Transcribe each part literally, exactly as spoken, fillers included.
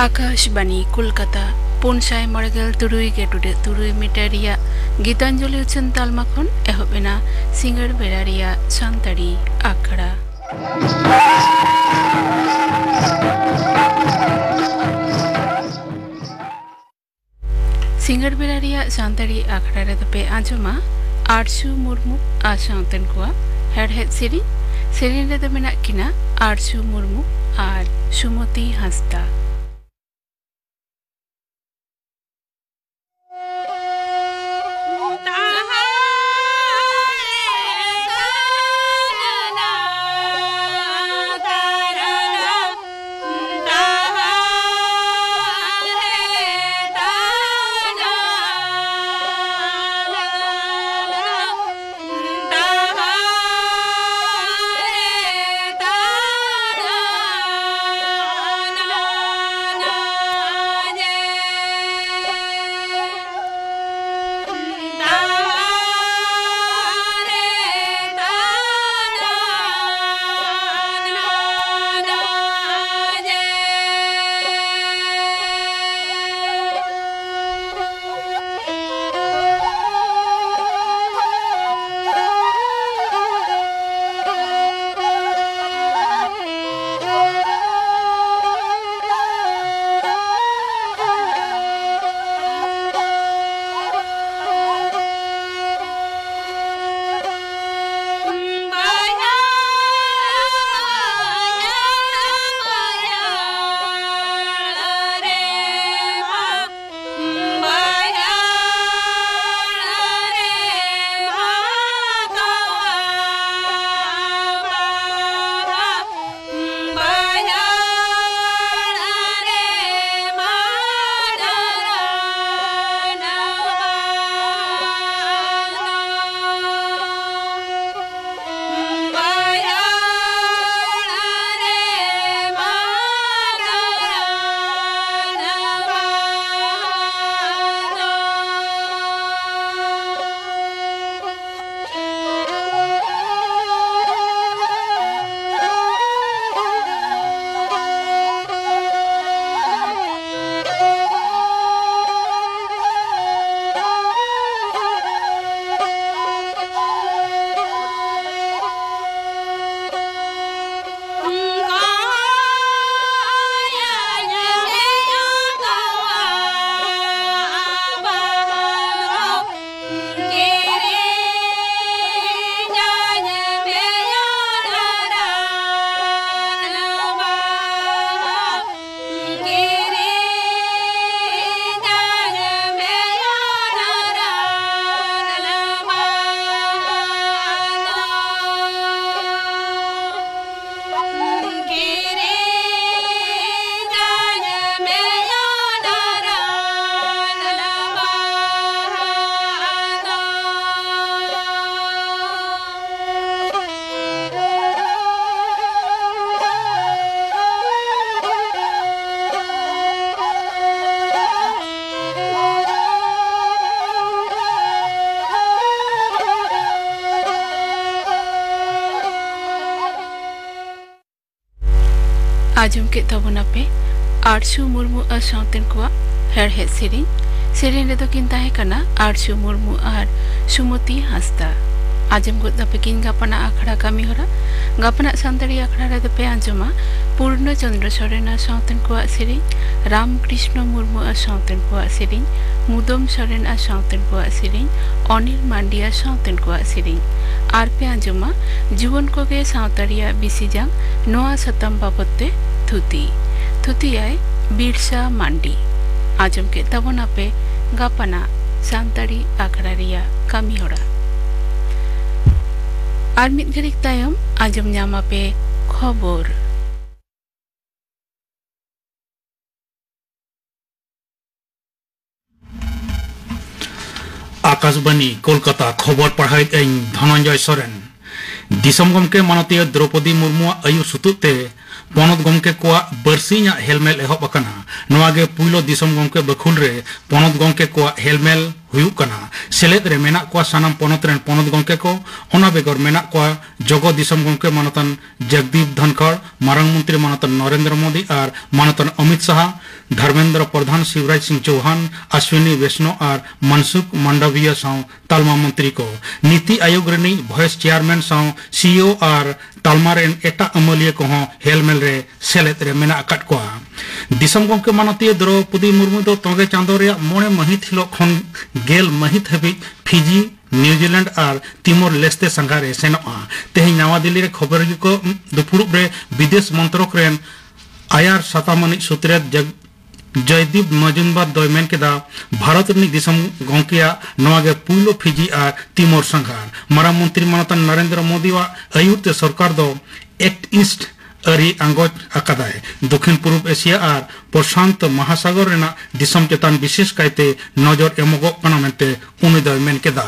ᱟᱠᱟᱥᱵᱟᱱᱤ ᱠᱳᱞᱠᱟᱛᱟ, ᱯᱩᱱ ᱥᱟᱭ ᱢᱚᱬᱮ ᱜᱮᱞ ᱛᱩᱨᱩᱭ ᱜᱮ ᱴᱩᱰᱟᱹᱜ ᱛᱩᱨᱩᱭ ᱢᱤᱴᱟᱨ ᱨᱮᱭᱟᱜ ᱜᱤᱛᱟᱧᱡᱚᱞᱤ ᱩᱪᱷᱟᱹᱱ ᱛᱟᱞᱢᱟ ᱠᱷᱚᱱ ᱮᱦᱚᱵ ᱮᱱᱟ ᱥᱤᱸᱜᱟᱹᱲ ᱵᱮᱲᱟ ᱨᱮᱭᱟᱜ ᱥᱟᱱᱛᱟᱲᱤ ᱟᱠᱷᱲᱟ᱾ ᱥᱤᱸᱜᱟᱹᱲ ᱵᱮᱲᱟ ᱨᱮᱭᱟᱜ ᱥᱟᱱᱛᱟᱲᱤ ᱟᱠᱷᱲᱟ ᱨᱮᱫᱚ ᱯᱮ ᱟᱸᱡᱚᱢᱟ ᱟᱨᱡᱩ ᱢᱩᱨᱢᱩ ᱟᱨ ᱥᱟᱶᱛᱮᱱ ᱠᱚᱣᱟᱜ ᱦᱮᱲᱦᱮᱫ ᱥᱮᱨᱮᱧ᱾ ᱥᱮᱨᱮᱧ ᱨᱮᱫᱚ ᱢᱮᱱᱟᱜ ᱠᱤᱱᱟ ᱟᱨᱡᱩ ᱢᱩᱨᱢᱩ ᱟᱨ ᱥᱩᱢᱚᱛᱤ ᱦᱟᱸᱥᱫᱟ᱾ ᱟᱸᱡᱚᱢ ᱠᱮᱫ ᱛᱟᱵᱚᱱᱟᱯᱮ ᱟᱨᱥᱩ ᱢᱩᱨᱢᱩ ᱟᱨ ᱥᱟᱶᱛᱮᱱ ᱠᱚᱣᱟᱜ ᱦᱮᱲᱦᱮᱫ ᱥᱮᱨᱮᱧ᱾ ᱥᱮᱨᱮᱧ ᱨᱮᱫᱚ ᱠᱤᱱ ᱛᱟᱦᱮᱸ ᱠᱟᱱᱟ ᱟᱨᱥᱩ ᱢᱩᱨᱢᱩ ᱟᱨ ᱥᱩᱢᱚᱛᱤ ᱦᱟᱸᱥᱫᱟ᱾ ᱟᱸᱡᱚᱢ ᱜᱚᱫ ᱛᱟᱯᱮ ᱠᱤᱱ ᱜᱟᱯᱟᱱᱟᱜ ᱟᱠᱷᱲᱟ ᱠᱟᱹᱢᱤ ᱦᱚᱨᱟ᱾ ᱜᱟᱯᱟᱱᱟᱜ ᱥᱟᱱᱛᱟᱲᱤ ᱟᱠᱷᱲᱟ ᱨᱮᱫᱚ ᱯᱮ ᱟᱸᱡᱚᱢᱟ ᱯᱩᱨᱱᱚ ᱪᱚᱸᱫᱽᱨᱚ ᱥᱚᱨᱮᱱ ᱟᱨ ᱥᱟᱶᱛᱮᱱ ᱠᱚᱣᱟᱜ ᱥᱮᱨᱮᱧ, ᱨᱟᱢ ᱠᱨᱤᱥᱱᱚ ᱢᱩᱨᱢᱩ ᱟᱨ ᱥᱟᱶᱛᱮᱱ ᱠᱚᱣᱟᱜ ᱥᱮᱨᱮᱧ, ᱢᱩᱫᱟᱹᱢ ᱥᱚᱨᱮᱱ ᱟᱨ ᱥᱟᱶᱛᱮᱱ ᱠᱚᱣᱟᱜ ᱥᱮᱨᱮᱧ, ᱚᱱᱤᱞ ᱢᱟᱱᱰᱤ ᱟᱨ ᱥᱟᱶᱛᱮᱱ ᱠᱚᱣᱟᱜ ᱥᱮᱨᱮᱧ᱾ ᱟᱨ ᱯᱮ ᱟᱸᱡᱚᱢᱟ ᱡᱩᱣᱟᱹᱱ ᱠᱚᱜᱮ ᱥᱟᱶᱛᱟ ᱨᱮᱭᱟᱜ ᱵᱤᱥᱤ ᱡᱟᱝ, ᱱᱚᱣᱟ ᱥᱟᱛᱟᱢ ᱵᱟᱵᱚᱛ ᱛᱮ ᱛᱷᱩᱛᱤ᱾ ᱛᱷᱩᱛᱤᱭᱟᱭ ᱵᱤᱨᱥᱟ ᱢᱟᱱᱰᱤ᱾ ᱟᱸᱡᱚᱢ ᱠᱮᱫ ᱛᱟᱵᱚᱱᱟᱯᱮ ᱜᱟᱯᱟᱱᱟᱜ ᱥᱟᱱᱛᱟᱲᱤ ᱟᱠᱷᱲᱟ ᱨᱮᱭᱟᱜ ᱠᱟᱹᱢᱤ ᱦᱚᱨᱟ᱾ ᱟᱨ ᱢᱤᱫ ᱜᱷᱟᱹᱲᱤᱡ ᱛᱟᱭᱚᱢ ᱟᱸᱡᱚᱢ ᱧᱟᱢᱟᱯᱮ ᱠᱷᱚᱵᱚᱨ᱾ ᱟᱠᱟᱥᱵᱟᱱᱤ, ᱠᱳᱞᱠᱟᱛᱟ, ᱠᱷᱚᱵᱚᱨ ᱯᱟᱲᱦᱟᱣᱮᱫ ᱟᱹᱧ ᱫᱷᱚᱱᱚᱱᱡᱚᱭ ᱥᱚᱨᱮᱱ᱾ ᱫᱤᱥᱚᱢ ᱜᱚᱢᱠᱮ ᱢᱟᱱᱚᱛᱤᱭᱟᱹ ᱫᱨᱚᱯᱚᱫᱤ ᱢᱩᱨᱢᱩᱣᱟᱜ ᱟᱹᱭᱩᱨ ᱥᱩᱛᱩᱜ ᱛᱮ ᱯᱚᱱᱚᱛ ᱜᱚᱢᱠᱮ ᱠᱚᱣᱟᱜ ᱵᱟᱹᱨᱥᱤᱧᱟᱜ ᱦᱮᱞᱢᱮᱞ ᱮᱦᱚᱵ ᱟᱠᱟᱱᱟ᱾ ᱱᱚᱣᱟ ᱜᱮ ᱯᱩᱭᱞᱩ ᱫᱤᱥᱚᱢ ᱜᱚᱢᱠᱮ ᱵᱟᱹᱠᱷᱩᱞ ᱨᱮ ᱯᱚᱱᱚᱛ ᱜᱚᱢᱠᱮ ᱠᱚᱣᱟᱜ ᱦᱮᱞᱢᱮᱞ ᱦᱩᱭᱩᱜ ᱠᱟᱱᱟ᱾ ᱥᱮᱞᱮᱫ ᱨᱮ ᱢᱮᱱᱟᱜ ᱠᱚᱣᱟ ᱥᱟᱱᱟᱢ ᱯᱚᱱᱚᱛ ᱨᱮᱱ ᱯᱚᱱᱚᱛ ᱜᱚᱢᱠᱮ ᱠᱚ᱾ ᱚᱱᱟ ᱵᱮᱜᱚᱨ ᱢᱮᱱᱟᱜ ᱠᱚᱣᱟ ᱡᱚᱜᱚ ᱫᱤᱥᱚᱢ ᱜᱚᱢᱠᱮ ᱢᱟᱱᱚᱛᱟᱱ ᱡᱚᱜᱽᱫᱤᱯ ᱫᱷᱚᱱᱠᱷᱚᱲ, ᱢᱟᱨᱟᱝ ᱢᱚᱱᱛᱨᱤ ᱢᱟᱱᱚᱛᱟᱱ ᱱᱚᱨᱮᱱᱫᱨᱚ ᱢᱳᱫᱤ ᱟᱨ ᱢᱟᱱᱚᱛᱟᱱ ᱚᱢᱤᱛ ᱥᱟᱦᱟ, ᱫᱷᱚᱨᱢᱮᱱᱫᱨᱚ ᱯᱨᱚᱫᱷᱟᱱ, ᱥᱤᱵᱨᱟᱡᱽ ᱥᱤᱝ ᱪᱳᱣᱦᱟᱱ, ᱟᱥᱣᱤᱱᱤ ᱵᱮᱥᱱᱚ ᱟᱨ ᱢᱟᱱᱥᱩᱠᱷ ᱢᱟᱱᱰᱟᱵᱷᱤᱭᱟ ᱥᱟᱶ ᱛᱟᱞᱢᱟ ᱢᱚᱱᱛᱨᱤ ᱠᱚ᱾ ᱱᱤᱛᱤ ᱟᱭᱳᱜᱽ ᱨᱤᱱᱤᱡ ᱵᱷᱟᱭᱤᱥ ᱪᱮᱭᱟᱨᱢᱮᱱ ᱥᱟᱶ ᱥᱤ ᱤ ᱳ ᱟᱨ ᱛᱟᱞᱢᱟ ᱨᱮᱱ ᱮᱴᱟᱜ ᱟᱹᱢᱟᱹᱞᱤᱭᱟᱹ ᱠᱚᱦᱚᱸ ᱦᱮᱞᱢᱮᱞ ᱨᱮ ᱥᱮᱞᱮᱫ ᱨᱮ ᱢᱮᱱᱟᱜ ᱟᱠᱟᱫ ᱠᱚᱣᱟ᱾ ᱫᱤᱥᱚᱢ ᱜᱚᱢᱠᱮ ᱢᱟᱱᱚᱛᱤᱭᱟᱹ ᱫᱨᱚᱣᱯᱚᱫᱤ ᱢᱩᱨᱢᱩ ᱫᱚ ᱛᱚᱜᱮ ᱪᱟᱸᱫᱚ ᱨᱮᱭᱟᱜ ᱢᱚᱬᱮ ᱢᱟᱹᱦᱤᱛ ᱦᱤᱞᱳᱜ ᱠᱷᱚᱱ ᱜᱮᱞ ᱢᱟᱹᱦᱤᱛ ᱦᱟᱹᱵᱤᱡ ᱯᱷᱤᱡᱤ, ᱱᱤᱣᱡᱤᱞᱮᱱᱰ ᱟᱨ ᱛᱤᱢᱳᱨ ᱞᱮᱥᱛᱮ ᱥᱟᱸᱜᱷᱟᱨ ᱮ ᱥᱮᱱᱚᱜᱼᱟ᱾ ᱛᱮᱦᱮᱧ ᱱᱟᱣᱟ ᱫᱤᱞᱞᱤ ᱨᱮ ᱠᱷᱚᱵᱚᱨᱤᱭᱟᱹ ᱠᱚ ᱫᱩᱯᱲᱩᱵ ᱨᱮ ᱵᱤᱫᱮᱥ ᱢᱚᱱᱛᱨᱚᱠ ᱨᱮᱱ ᱟᱭᱟᱨ ᱥᱟᱛᱟᱢ ᱟᱹᱱᱤᱡ ᱥᱩᱛᱨᱮᱛ ᱡᱚᱜ-, ᱡᱚᱭᱫᱤᱯ ᱢᱚᱡᱩᱢᱫᱟᱨ ᱫᱚᱭ ᱢᱮᱱ ᱠᱮᱫᱟ, ᱵᱷᱟᱨᱚᱛ ᱨᱤᱱᱤᱡ ᱫᱤᱥᱚᱢ ᱜᱚᱢᱠᱮᱭᱟᱜ ᱱᱚᱣᱟ ᱜᱮ ᱯᱩᱭᱞᱩ ᱯᱷᱤᱡᱤ ᱟᱨ ᱛᱤᱢᱳᱨ ᱥᱟᱸᱜᱷᱟᱨ᱾ ᱢᱟᱨᱟᱝ ᱢᱚᱱᱛᱨᱤ ᱢᱟᱱᱚᱛᱟᱱ ᱱᱚᱨᱮᱱᱫᱨᱚ ᱢᱳᱫᱤᱣᱟᱜ ᱟᱹᱭᱩᱨ ᱛᱮ ᱥᱚᱨᱠᱟᱨ ᱫᱚ ᱮᱠᱴ ᱤᱥᱴ ᱟᱹᱨᱤ ᱟᱸᱜᱚᱪ ᱟᱠᱟᱫᱟᱭ᱾ ᱫᱚᱠᱷᱤᱱ ᱯᱩᱨᱩᱵ ᱮᱥᱤᱭᱟ ᱟᱨ ᱯᱨᱚᱥᱟᱱᱛ ᱢᱟᱦᱟᱥᱟᱜᱚᱨ ᱨᱮᱱᱟᱜ ᱫᱤᱥᱚᱢ ᱪᱮᱛᱟᱱ ᱵᱤᱥᱮᱥ ᱠᱟᱭᱛᱮ ᱱᱚᱡᱚᱨ ᱮᱢᱚᱜᱚᱜ ᱠᱟᱱᱟ ᱢᱮᱱᱛᱮ ᱩᱱᱤ ᱫᱚᱭ ᱢᱮᱱ ᱠᱮᱫᱟ᱾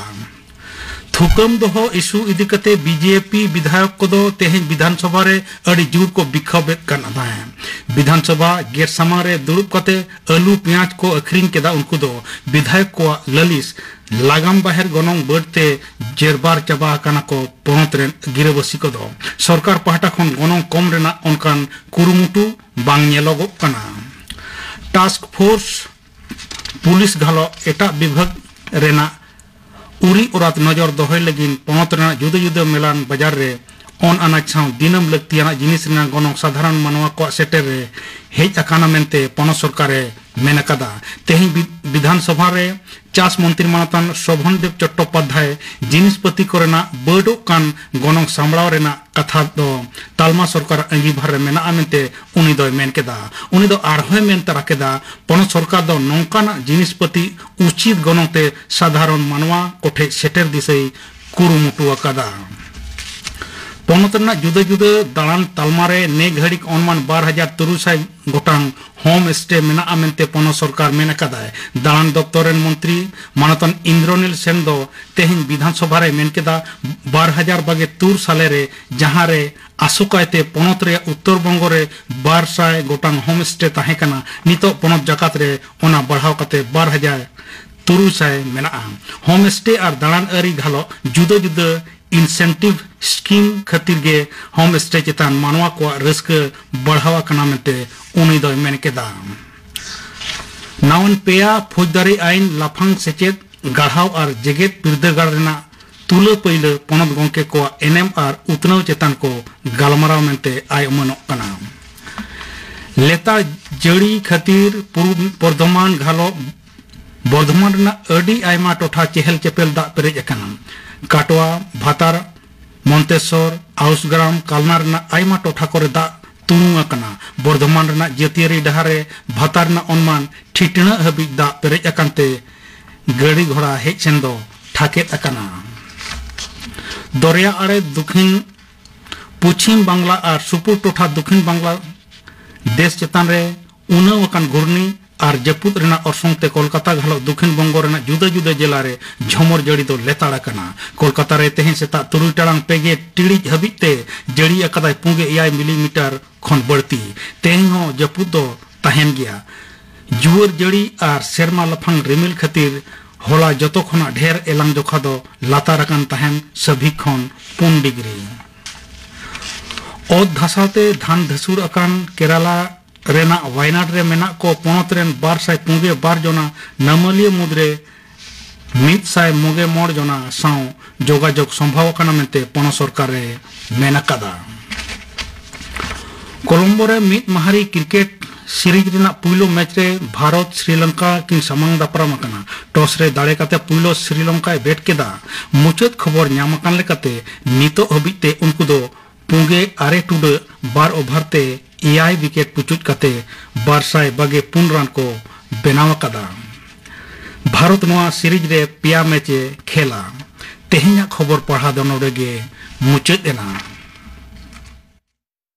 ᱛᱷᱩᱠᱟᱹᱢ ᱫᱚᱦᱚ ᱤᱥᱩ ᱤᱫᱤ ᱠᱟᱛᱮ ᱵᱤᱡᱮᱯᱤ ᱵᱤᱫᱷᱟᱭᱚᱠ ᱠᱚᱫᱚ ᱛᱮᱦᱮᱧ ᱵᱤᱫᱷᱟᱱ ᱥᱚᱵᱷᱟ ᱨᱮ ᱟᱹᱰᱤ ᱡᱳᱨ ᱠᱚ ᱵᱤᱠᱷᱳᱵ ᱮᱫ ᱠᱟᱱᱟ ᱛᱟᱦᱮᱸᱫ᱾ ᱵᱤᱫᱷᱟᱱ ᱥᱚᱵᱷᱟ ᱜᱮᱴ ᱥᱟᱢᱟᱝ ᱨᱮ ᱫᱩᱲᱩᱵ ᱠᱟᱛᱮ ᱟᱹᱞᱩ ᱯᱮᱸᱭᱟᱡᱽ ᱠᱚ ᱟᱹᱠᱷᱨᱤᱧ ᱠᱮᱫᱟ᱾ ᱩᱱᱠᱩ ᱫᱚ ᱵᱤᱫᱷᱟᱭᱚᱠ ᱠᱚᱣᱟᱜ ᱞᱟᱹᱞᱤᱥ ᱞᱟᱜᱟᱢ ᱵᱟᱦᱮᱨ ᱜᱚᱱᱚᱝ ᱵᱟᱹᱲᱛᱮ ᱡᱮᱨᱵᱟᱨ ᱪᱟᱵᱟ ᱟᱠᱟᱱᱟ ᱠᱚ ᱯᱚᱱᱚᱛ ᱨᱮᱱ ᱜᱤᱨᱟᱹᱵᱟᱹᱥᱤ ᱠᱚᱫᱚ᱾ ᱥᱚᱨᱠᱟᱨ ᱯᱟᱦᱴᱟ ᱠᱷᱚᱱ ᱜᱚᱱᱚᱝ ᱠᱚᱢ ᱨᱮᱱᱟᱜ ᱚᱱᱠᱟᱱ ᱠᱩᱨᱩᱢᱩᱴᱩ ᱵᱟᱝ ᱧᱮᱞᱚᱜᱚᱜ ᱠᱟᱱᱟ᱾ ᱴᱟᱥᱠ ᱯᱷᱳᱨᱥ ᱯᱩᱞᱤᱥ ᱜᱷᱟᱞᱚ ᱮᱴᱟᱜ ᱵᱤᱵᱷᱟᱜᱽ ᱨᱮᱱᱟᱜ ᱩᱨᱤ ᱚᱨᱟᱛ ᱱᱚᱡᱚᱨ ᱫᱚᱦᱚᱭ ᱞᱟᱹᱜᱤᱫ ᱯᱚᱱᱚᱛ ᱨᱮᱱᱟᱜ ᱡᱩᱫᱟᱹ ᱡᱩᱫᱟᱹ ᱢᱮᱞᱟᱱ ᱵᱟᱡᱟᱨ ᱨᱮ ᱚᱱ ᱟᱱᱟᱡ ᱥᱟᱶ ᱫᱤᱱᱟᱹᱢ ᱞᱟᱹᱠᱛᱤᱭᱟᱱᱟᱜ ᱡᱤᱱᱤᱥ ᱨᱮᱱᱟᱜ ᱜᱚᱱᱚᱝ ᱥᱟᱫᱷᱟᱨᱚᱱ ᱢᱟᱱᱣᱟ ᱠᱚᱣᱟᱜ ᱥᱮᱴᱮᱨ ᱨᱮ ᱦᱮᱡ ᱟᱠᱟᱱᱟ ᱢᱮᱱᱛᱮ ᱯᱚᱱᱚᱛ ᱥᱚᱨᱠᱟᱨ ᱮ ᱢᱮᱱ ᱟᱠᱟᱫᱟ᱾ ᱛᱮᱦᱮᱧ ᱵᱤ-, ᱵᱤᱫᱷᱟᱱ ᱥᱚᱵᱷᱟ ᱨᱮ ᱪᱟᱥ ᱢᱚᱱᱛᱨᱤ ᱢᱟᱱᱚᱛᱟᱱ ᱥᱳᱵᱷᱚᱱ ᱫᱮᱵ ᱪᱚᱴᱴᱳᱯᱟᱫᱽᱫᱷᱟᱭ ᱡᱤᱱᱤᱥ ᱯᱟᱹᱛᱤ ᱠᱚᱨᱮᱱᱟᱜ ᱵᱟᱹᱰᱚᱜ ᱠᱟᱱ ᱜᱚᱱᱚᱝ ᱥᱟᱢᱵᱲᱟᱣ ᱨᱮᱱᱟᱜ ᱠᱟᱛᱷᱟ ᱫᱚ ᱛᱟᱞᱢᱟ ᱥᱚᱨᱠᱟᱨᱟᱜ ᱟᱹᱜᱤᱵᱷᱟᱨ ᱨᱮ ᱢᱮᱱᱟᱜᱼᱟ ᱢᱮᱱᱛᱮ ᱩᱱᱤ ᱫᱚᱭ ᱢᱮᱱ ᱠᱮᱫᱟ᱾ ᱩᱱᱤ ᱫᱚ ᱟᱨᱦᱚᱸᱭ ᱢᱮᱱ ᱛᱟᱨᱟ ᱠᱮᱫᱟ, ᱯᱚᱱᱚᱛ ᱥᱚᱨᱠᱟᱨ ᱫᱚ ᱱᱚᱝᱠᱟᱱᱟᱜ ᱡᱤᱱᱤᱥ ᱯᱟᱹᱛᱤ ᱩᱪᱤᱛ ᱜᱚᱱᱚᱝ ᱛᱮ ᱥᱟᱫᱷᱟᱨᱚᱱ ᱢᱟᱱᱣᱟ ᱠᱚᱴᱷᱮᱱ ᱥᱮᱴᱮᱨ ᱫᱤᱥᱟᱹᱭ ᱠᱩᱨᱩᱢᱩᱴᱩ ᱟᱠᱟᱫᱟ᱾ ᱯᱚᱱᱚᱛ ᱨᱮᱱᱟᱜ ᱡᱩᱫᱟᱹ ᱡᱩᱫᱟᱹ ᱫᱟᱬᱟᱱ ᱛᱟᱞᱢᱟ ᱨᱮ ᱱᱮ ᱜᱷᱟᱹᱲᱤᱠ ᱚᱱᱢᱟᱱ ᱵᱟᱨ ᱦᱟᱡᱟᱨ ᱛᱩᱨᱩᱭ ᱥᱟᱭ ᱜᱚᱴᱟᱝ ᱦᱳᱢ ᱥᱴᱮ ᱢᱮᱱᱟᱜᱼᱟ ᱢᱮᱱᱛᱮ ᱯᱚᱱᱚᱛ ᱥᱚᱨᱠᱟᱨ ᱢᱮᱱ ᱟᱠᱟᱫᱟᱭ᱾ ᱫᱟᱬᱟᱱ ᱫᱚᱯᱛᱚᱨ ᱨᱮᱱ ᱢᱚᱱᱛᱨᱤ ᱢᱟᱱᱚᱛᱟᱱ ᱤᱱᱫᱨᱚᱱᱤᱞ ᱥᱮᱱ ᱫᱚ ᱛᱮᱦᱮᱧ ᱵᱤᱫᱷᱟᱱ ᱥᱚᱵᱷᱟ ᱨᱮ ᱢᱮᱱ ᱠᱮᱫᱟ, ᱵᱟᱨ ᱦᱟᱡᱟᱨ ᱵᱟᱜᱮ ᱛᱩᱨ ᱥᱟᱞᱮ ᱨᱮ ᱡᱟᱦᱟᱸ ᱨᱮ ᱟᱥᱚᱠᱟᱭᱛᱮ ᱯᱚᱱᱚᱛ ᱨᱮᱭᱟᱜ ᱩᱛᱛᱚᱨ ᱵᱚᱝᱜᱚ ᱨᱮ ᱵᱟᱨ ᱥᱟᱭ ᱜᱚᱴᱟᱝ ᱦᱳᱢ ᱥᱴᱮ ᱛᱟᱦᱮᱸ ᱠᱟᱱᱟ, ᱱᱤᱛᱚᱜ ᱯᱚᱱᱚᱛ ᱡᱟᱠᱟᱛ ᱨᱮ ᱚᱱᱟ ᱵᱟᱲᱦᱟᱣ ᱠᱟᱛᱮ ᱵᱟᱨ ᱦᱟᱡᱟᱨ ᱛᱩᱨᱩᱭ ᱥᱟᱭ ᱢᱮᱱᱟᱜᱼᱟ᱾ ᱦᱳᱢ ᱥᱴᱮ ᱟᱨ ᱫᱟᱬᱟᱱ ᱟᱹᱨᱤ ᱜᱷᱟᱞᱚ ᱡᱩᱫᱟᱹ ᱡᱩᱫᱟᱹ ᱤᱱᱥᱮᱱᱴᱤᱵᱷ ᱥᱠᱤᱢ ᱠᱷᱟᱹᱛᱤᱨ ᱜᱮ ᱦᱳᱢ ᱥᱴᱮ ᱪᱮᱛᱟᱱ ᱢᱟᱱᱣᱟ ᱠᱚᱣᱟᱜ ᱨᱟᱹᱥᱠᱟᱹ ᱵᱟᱲᱦᱟᱣ ᱟᱠᱟᱱᱟ ᱢᱮᱱᱛᱮ ᱩᱱᱤ ᱫᱚᱭ ᱢᱮᱱ ᱠᱮᱫᱟ᱾ ᱱᱟᱣᱟᱱ ᱯᱮᱭᱟ ᱯᱷᱳᱡᱽᱫᱟᱨᱤ ᱟᱭᱤᱱ ᱞᱟᱯᱷᱟᱝ ᱥᱮᱪᱮᱫ ᱜᱟᱲᱦᱟᱣ ᱟᱨ ᱡᱮᱜᱮᱛ ᱵᱤᱨᱫᱟᱹᱜᱟᱲ ᱨᱮᱱᱟᱜ ᱛᱩᱞᱟᱹ ᱯᱟᱹᱭᱞᱟᱹ ᱯᱚᱱᱚᱛ ᱜᱚᱢᱠᱮ ᱠᱚᱣᱟᱜ ᱮᱱᱮᱢ ᱟᱨ ᱩᱛᱱᱟᱹᱣ ᱪᱮᱛᱟᱱ ᱠᱚ ᱜᱟᱞᱢᱟᱨᱟᱣ ᱢᱮᱱᱛᱮ ᱟᱭ ᱩᱢᱟᱹᱱᱚᱜ ᱠᱟᱱᱟ᱾ ᱞᱮᱛᱟᱲ ᱡᱟᱹᱲᱤ ᱠᱷᱟᱹᱛᱤᱨ ᱯᱩᱨᱩᱵ ᱵᱚᱨᱫᱷᱚᱢᱟᱱ ᱜᱷᱟᱞᱚ ᱵᱚᱨᱫᱷᱚᱢᱟᱱ ᱨᱮᱱᱟᱜ ᱟᱹᱰᱤ ᱟᱭᱢᱟ ᱴᱚᱴᱷᱟ ᱪᱮᱦᱮᱞ ᱪᱮᱯᱮᱞ ᱫᱟᱜ ᱯᱮᱨᱮᱡ ᱟᱠᱟᱱᱟ᱾ ᱠᱟᱴᱣᱟ, ᱵᱷᱟᱛᱟᱨ, ᱢᱚᱱᱛᱮᱥᱚᱨ, ᱟᱣᱩᱥᱜᱨᱟᱢ, ᱠᱟᱞᱱᱟ ᱨᱮᱱᱟᱜ ᱟᱭᱢᱟ ᱴᱚᱴᱷᱟ ᱠᱚᱨᱮ ᱫᱟᱜ ᱛᱩᱲᱩᱝ ᱟᱠᱟᱱᱟ᱾ ᱵᱚᱨᱫᱷᱚᱢᱟᱱ ᱨᱮᱱᱟᱜ ᱡᱟᱹᱛᱤᱭᱟᱹᱨᱤ ᱰᱟᱦᱟᱨ ᱨᱮ ᱵᱷᱟᱛᱟᱨ ᱨᱮᱱᱟᱜ ᱚᱱᱢᱟᱱ ᱴᱷᱤᱴᱬᱟᱹᱜ ᱦᱟᱹᱵᱤᱡ ᱫᱟᱜ ᱯᱮᱨᱮᱡ ᱟᱠᱟᱱ ᱛᱮ ᱜᱟᱹᱰᱤ ᱜᱷᱚᱲᱟ ᱦᱮᱡ ᱥᱮᱱ ᱫᱚ ᱴᱷᱟᱠᱮᱫ ᱟᱠᱟᱱᱟ᱾ ᱫᱚᱨᱭᱟ ᱟᱲᱮ ᱫᱚᱠᱷᱤᱱ ᱯᱚᱪᱷᱤᱢ ᱵᱟᱝᱞᱟ ᱟᱨ ᱥᱩᱯᱩᱨ ᱴᱚᱴᱷᱟ ᱫᱚᱠᱷᱤᱱ ᱵᱟᱝᱞᱟ ᱫᱮᱥ ᱪᱮᱛᱟᱱ ᱨᱮ ᱩᱱᱟᱹᱣ ᱟᱠᱟᱱ ᱜᱷᱩᱨᱱᱤ ᱟᱨ ᱡᱟᱹᱯᱩᱫ ᱨᱮᱱᱟᱜ ᱚᱨᱥᱚᱝ ᱛᱮ ᱠᱳᱞᱠᱟᱛᱟ ᱜᱷᱟᱞᱚᱜ ᱫᱚᱠᱷᱤᱱ ᱵᱚᱝᱜᱚ ᱨᱮᱱᱟᱜ ᱡᱩᱫᱟᱹ ᱡᱩᱫᱟᱹ ᱡᱮᱞᱟ ᱨᱮ ᱡᱷᱚᱢᱚᱨ ᱡᱟᱹᱲᱤ ᱫᱚ ᱞᱮᱛᱟᱲ ᱟᱠᱟᱱᱟ᱾ ᱠᱳᱞᱠᱟᱛᱟ ᱨᱮ ᱛᱮᱦᱮᱧ ᱥᱮᱛᱟᱜ ᱛᱩᱨᱩᱭ ᱴᱟᱲᱟᱝ ᱯᱮ ᱜᱮ ᱴᱤᱲᱤᱡ ᱦᱟᱹᱵᱤᱡ ᱛᱮ ᱡᱟᱹᱲᱤ ᱟᱠᱟᱫᱟᱭ ᱯᱩᱸᱜᱮ ᱮᱭᱟᱭ ᱢᱤᱞᱤᱢᱤᱴᱟᱨ ᱠᱷᱚᱱ ᱵᱟᱹᱲᱛᱤ᱾ ᱛᱮᱦᱮᱧ ᱦᱚᱸ ᱡᱟᱹᱯᱩᱫ ᱫᱚ ᱛᱟᱦᱮᱱ ᱜᱮᱭᱟ᱾ ᱡᱩᱣᱟᱹᱨ ᱡᱟᱹᱲᱤ ᱟᱨ ᱥᱮᱨᱢᱟ ᱞᱟᱯᱷᱟᱝ ᱨᱤᱢᱤᱞ ᱠᱷᱟᱹᱛᱤᱨ ᱦᱚᱞᱟ ᱡᱚᱛᱚ ᱠᱷᱚᱱᱟᱜ ᱰᱷᱮᱨ ᱮᱞᱟᱝ ᱡᱚᱠᱷᱟ ᱫᱚ ᱞᱟᱛᱟᱨ ᱟᱠᱟᱱ ᱛᱟᱦᱮᱱ, ᱥᱟᱹᱵᱷᱤᱠ ᱠᱷᱚᱱ ᱯᱩᱱ ᱰᱤᱜᱽᱨᱤ᱾ ᱚᱛ ᱫᱷᱟᱥᱟᱣ ᱛᱮ ᱫᱷᱟᱱ ᱫᱷᱟᱹᱥᱩᱲ ᱟᱠᱟᱱ ᱠᱮᱨᱟᱞᱟ ᱨᱮᱱᱟᱜ ᱣᱟᱭᱱᱟᱰ ᱨᱮ ᱢᱮᱱᱟᱜ ᱠᱚ ᱯᱚᱱᱚᱛ ᱨᱮᱱ ᱵᱟᱨ ᱥᱟᱭ ᱯᱩᱱᱜᱮ ᱵᱟᱨ ᱡᱚᱱᱟ ᱱᱟᱢᱟᱞᱤᱭᱟᱹ ᱢᱩᱫᱽᱨᱮ ᱢᱤᱫ ᱥᱟᱭ ᱢᱚᱬᱮ ᱜᱮᱞ ᱢᱚᱬᱮ ᱡᱚᱱᱟ ᱥᱟᱶ ᱡᱳᱜᱟᱡᱳᱜᱽ ᱥᱚᱢᱵᱷᱟᱣ ᱟᱠᱟᱱᱟ ᱢᱮᱱᱛᱮ ᱯᱚᱱᱚᱛ ᱥᱚᱨᱠᱟᱨ ᱮ ᱢᱮᱱ ᱟᱠᱟᱫᱟ᱾ ᱠᱚᱞᱚᱢᱵᱳ ᱨᱮ ᱢᱤᱫ ᱢᱟᱦᱟᱨᱤ ᱠᱨᱤᱠᱮᱴ ᱥᱤᱨᱤᱡᱽ ᱨᱮᱱᱟᱜ ᱯᱩᱭᱞᱩ ᱢᱮᱪ ᱨᱮ ᱵᱷᱟᱨᱚᱛ ᱥᱨᱤᱞᱚᱝᱠᱟ ᱠᱤᱱ ᱥᱟᱢᱟᱝ ᱫᱟᱯᱨᱟᱢ ᱟᱠᱟᱱᱟ᱾ ᱴᱚᱥ ᱨᱮ ᱫᱟᱲᱮ ᱠᱟᱛᱮ ᱯᱩᱭᱞᱩ ᱥᱨᱤᱞᱚᱝᱠᱟᱭ ᱵᱮᱴ ᱠᱮᱫᱟ᱾ ᱢᱩᱪᱟᱹᱫ ᱠᱷᱚᱵᱚᱨ ᱧᱟᱢ ᱟᱠᱟᱱ ᱞᱮᱠᱟᱛᱮ ᱱᱤᱛᱚᱜ ᱦᱟᱹᱵᱤᱡ ᱛᱮ ᱩᱱᱠᱩ ᱫᱚ ᱯᱩᱸᱜᱮ ᱟᱨᱮ ᱴᱩᱰᱟᱹᱜ ᱵᱟᱨ ᱳᱵᱷᱟᱨ ᱛᱮ ᱮᱭᱟᱭ ᱣᱤᱠᱮᱴ ᱯᱩᱪᱩᱡ ᱠᱟᱛᱮ ᱵᱟᱨ ᱥᱟᱭ ᱵᱟᱜᱮ ᱯᱩᱱ ᱨᱟᱱ ᱠᱚ ᱵᱮᱱᱟᱣ ᱟᱠᱟᱫᱟ᱾ ᱵᱷᱟᱨᱚᱛ ᱱᱚᱣᱟ ᱥᱤᱨᱤᱡᱽ ᱨᱮ ᱯᱮᱭᱟ ᱢᱮᱪ ᱮ ᱠᱷᱮᱞᱟ᱾ ᱛᱮᱦᱮᱧᱟᱜ ᱠᱷᱚᱵᱚᱨ ᱯᱟᱲᱦᱟᱣ ᱫᱚ ᱱᱚᱰᱮ ᱜᱮ ᱢᱩᱪᱟᱹᱫ ᱮᱱᱟ᱾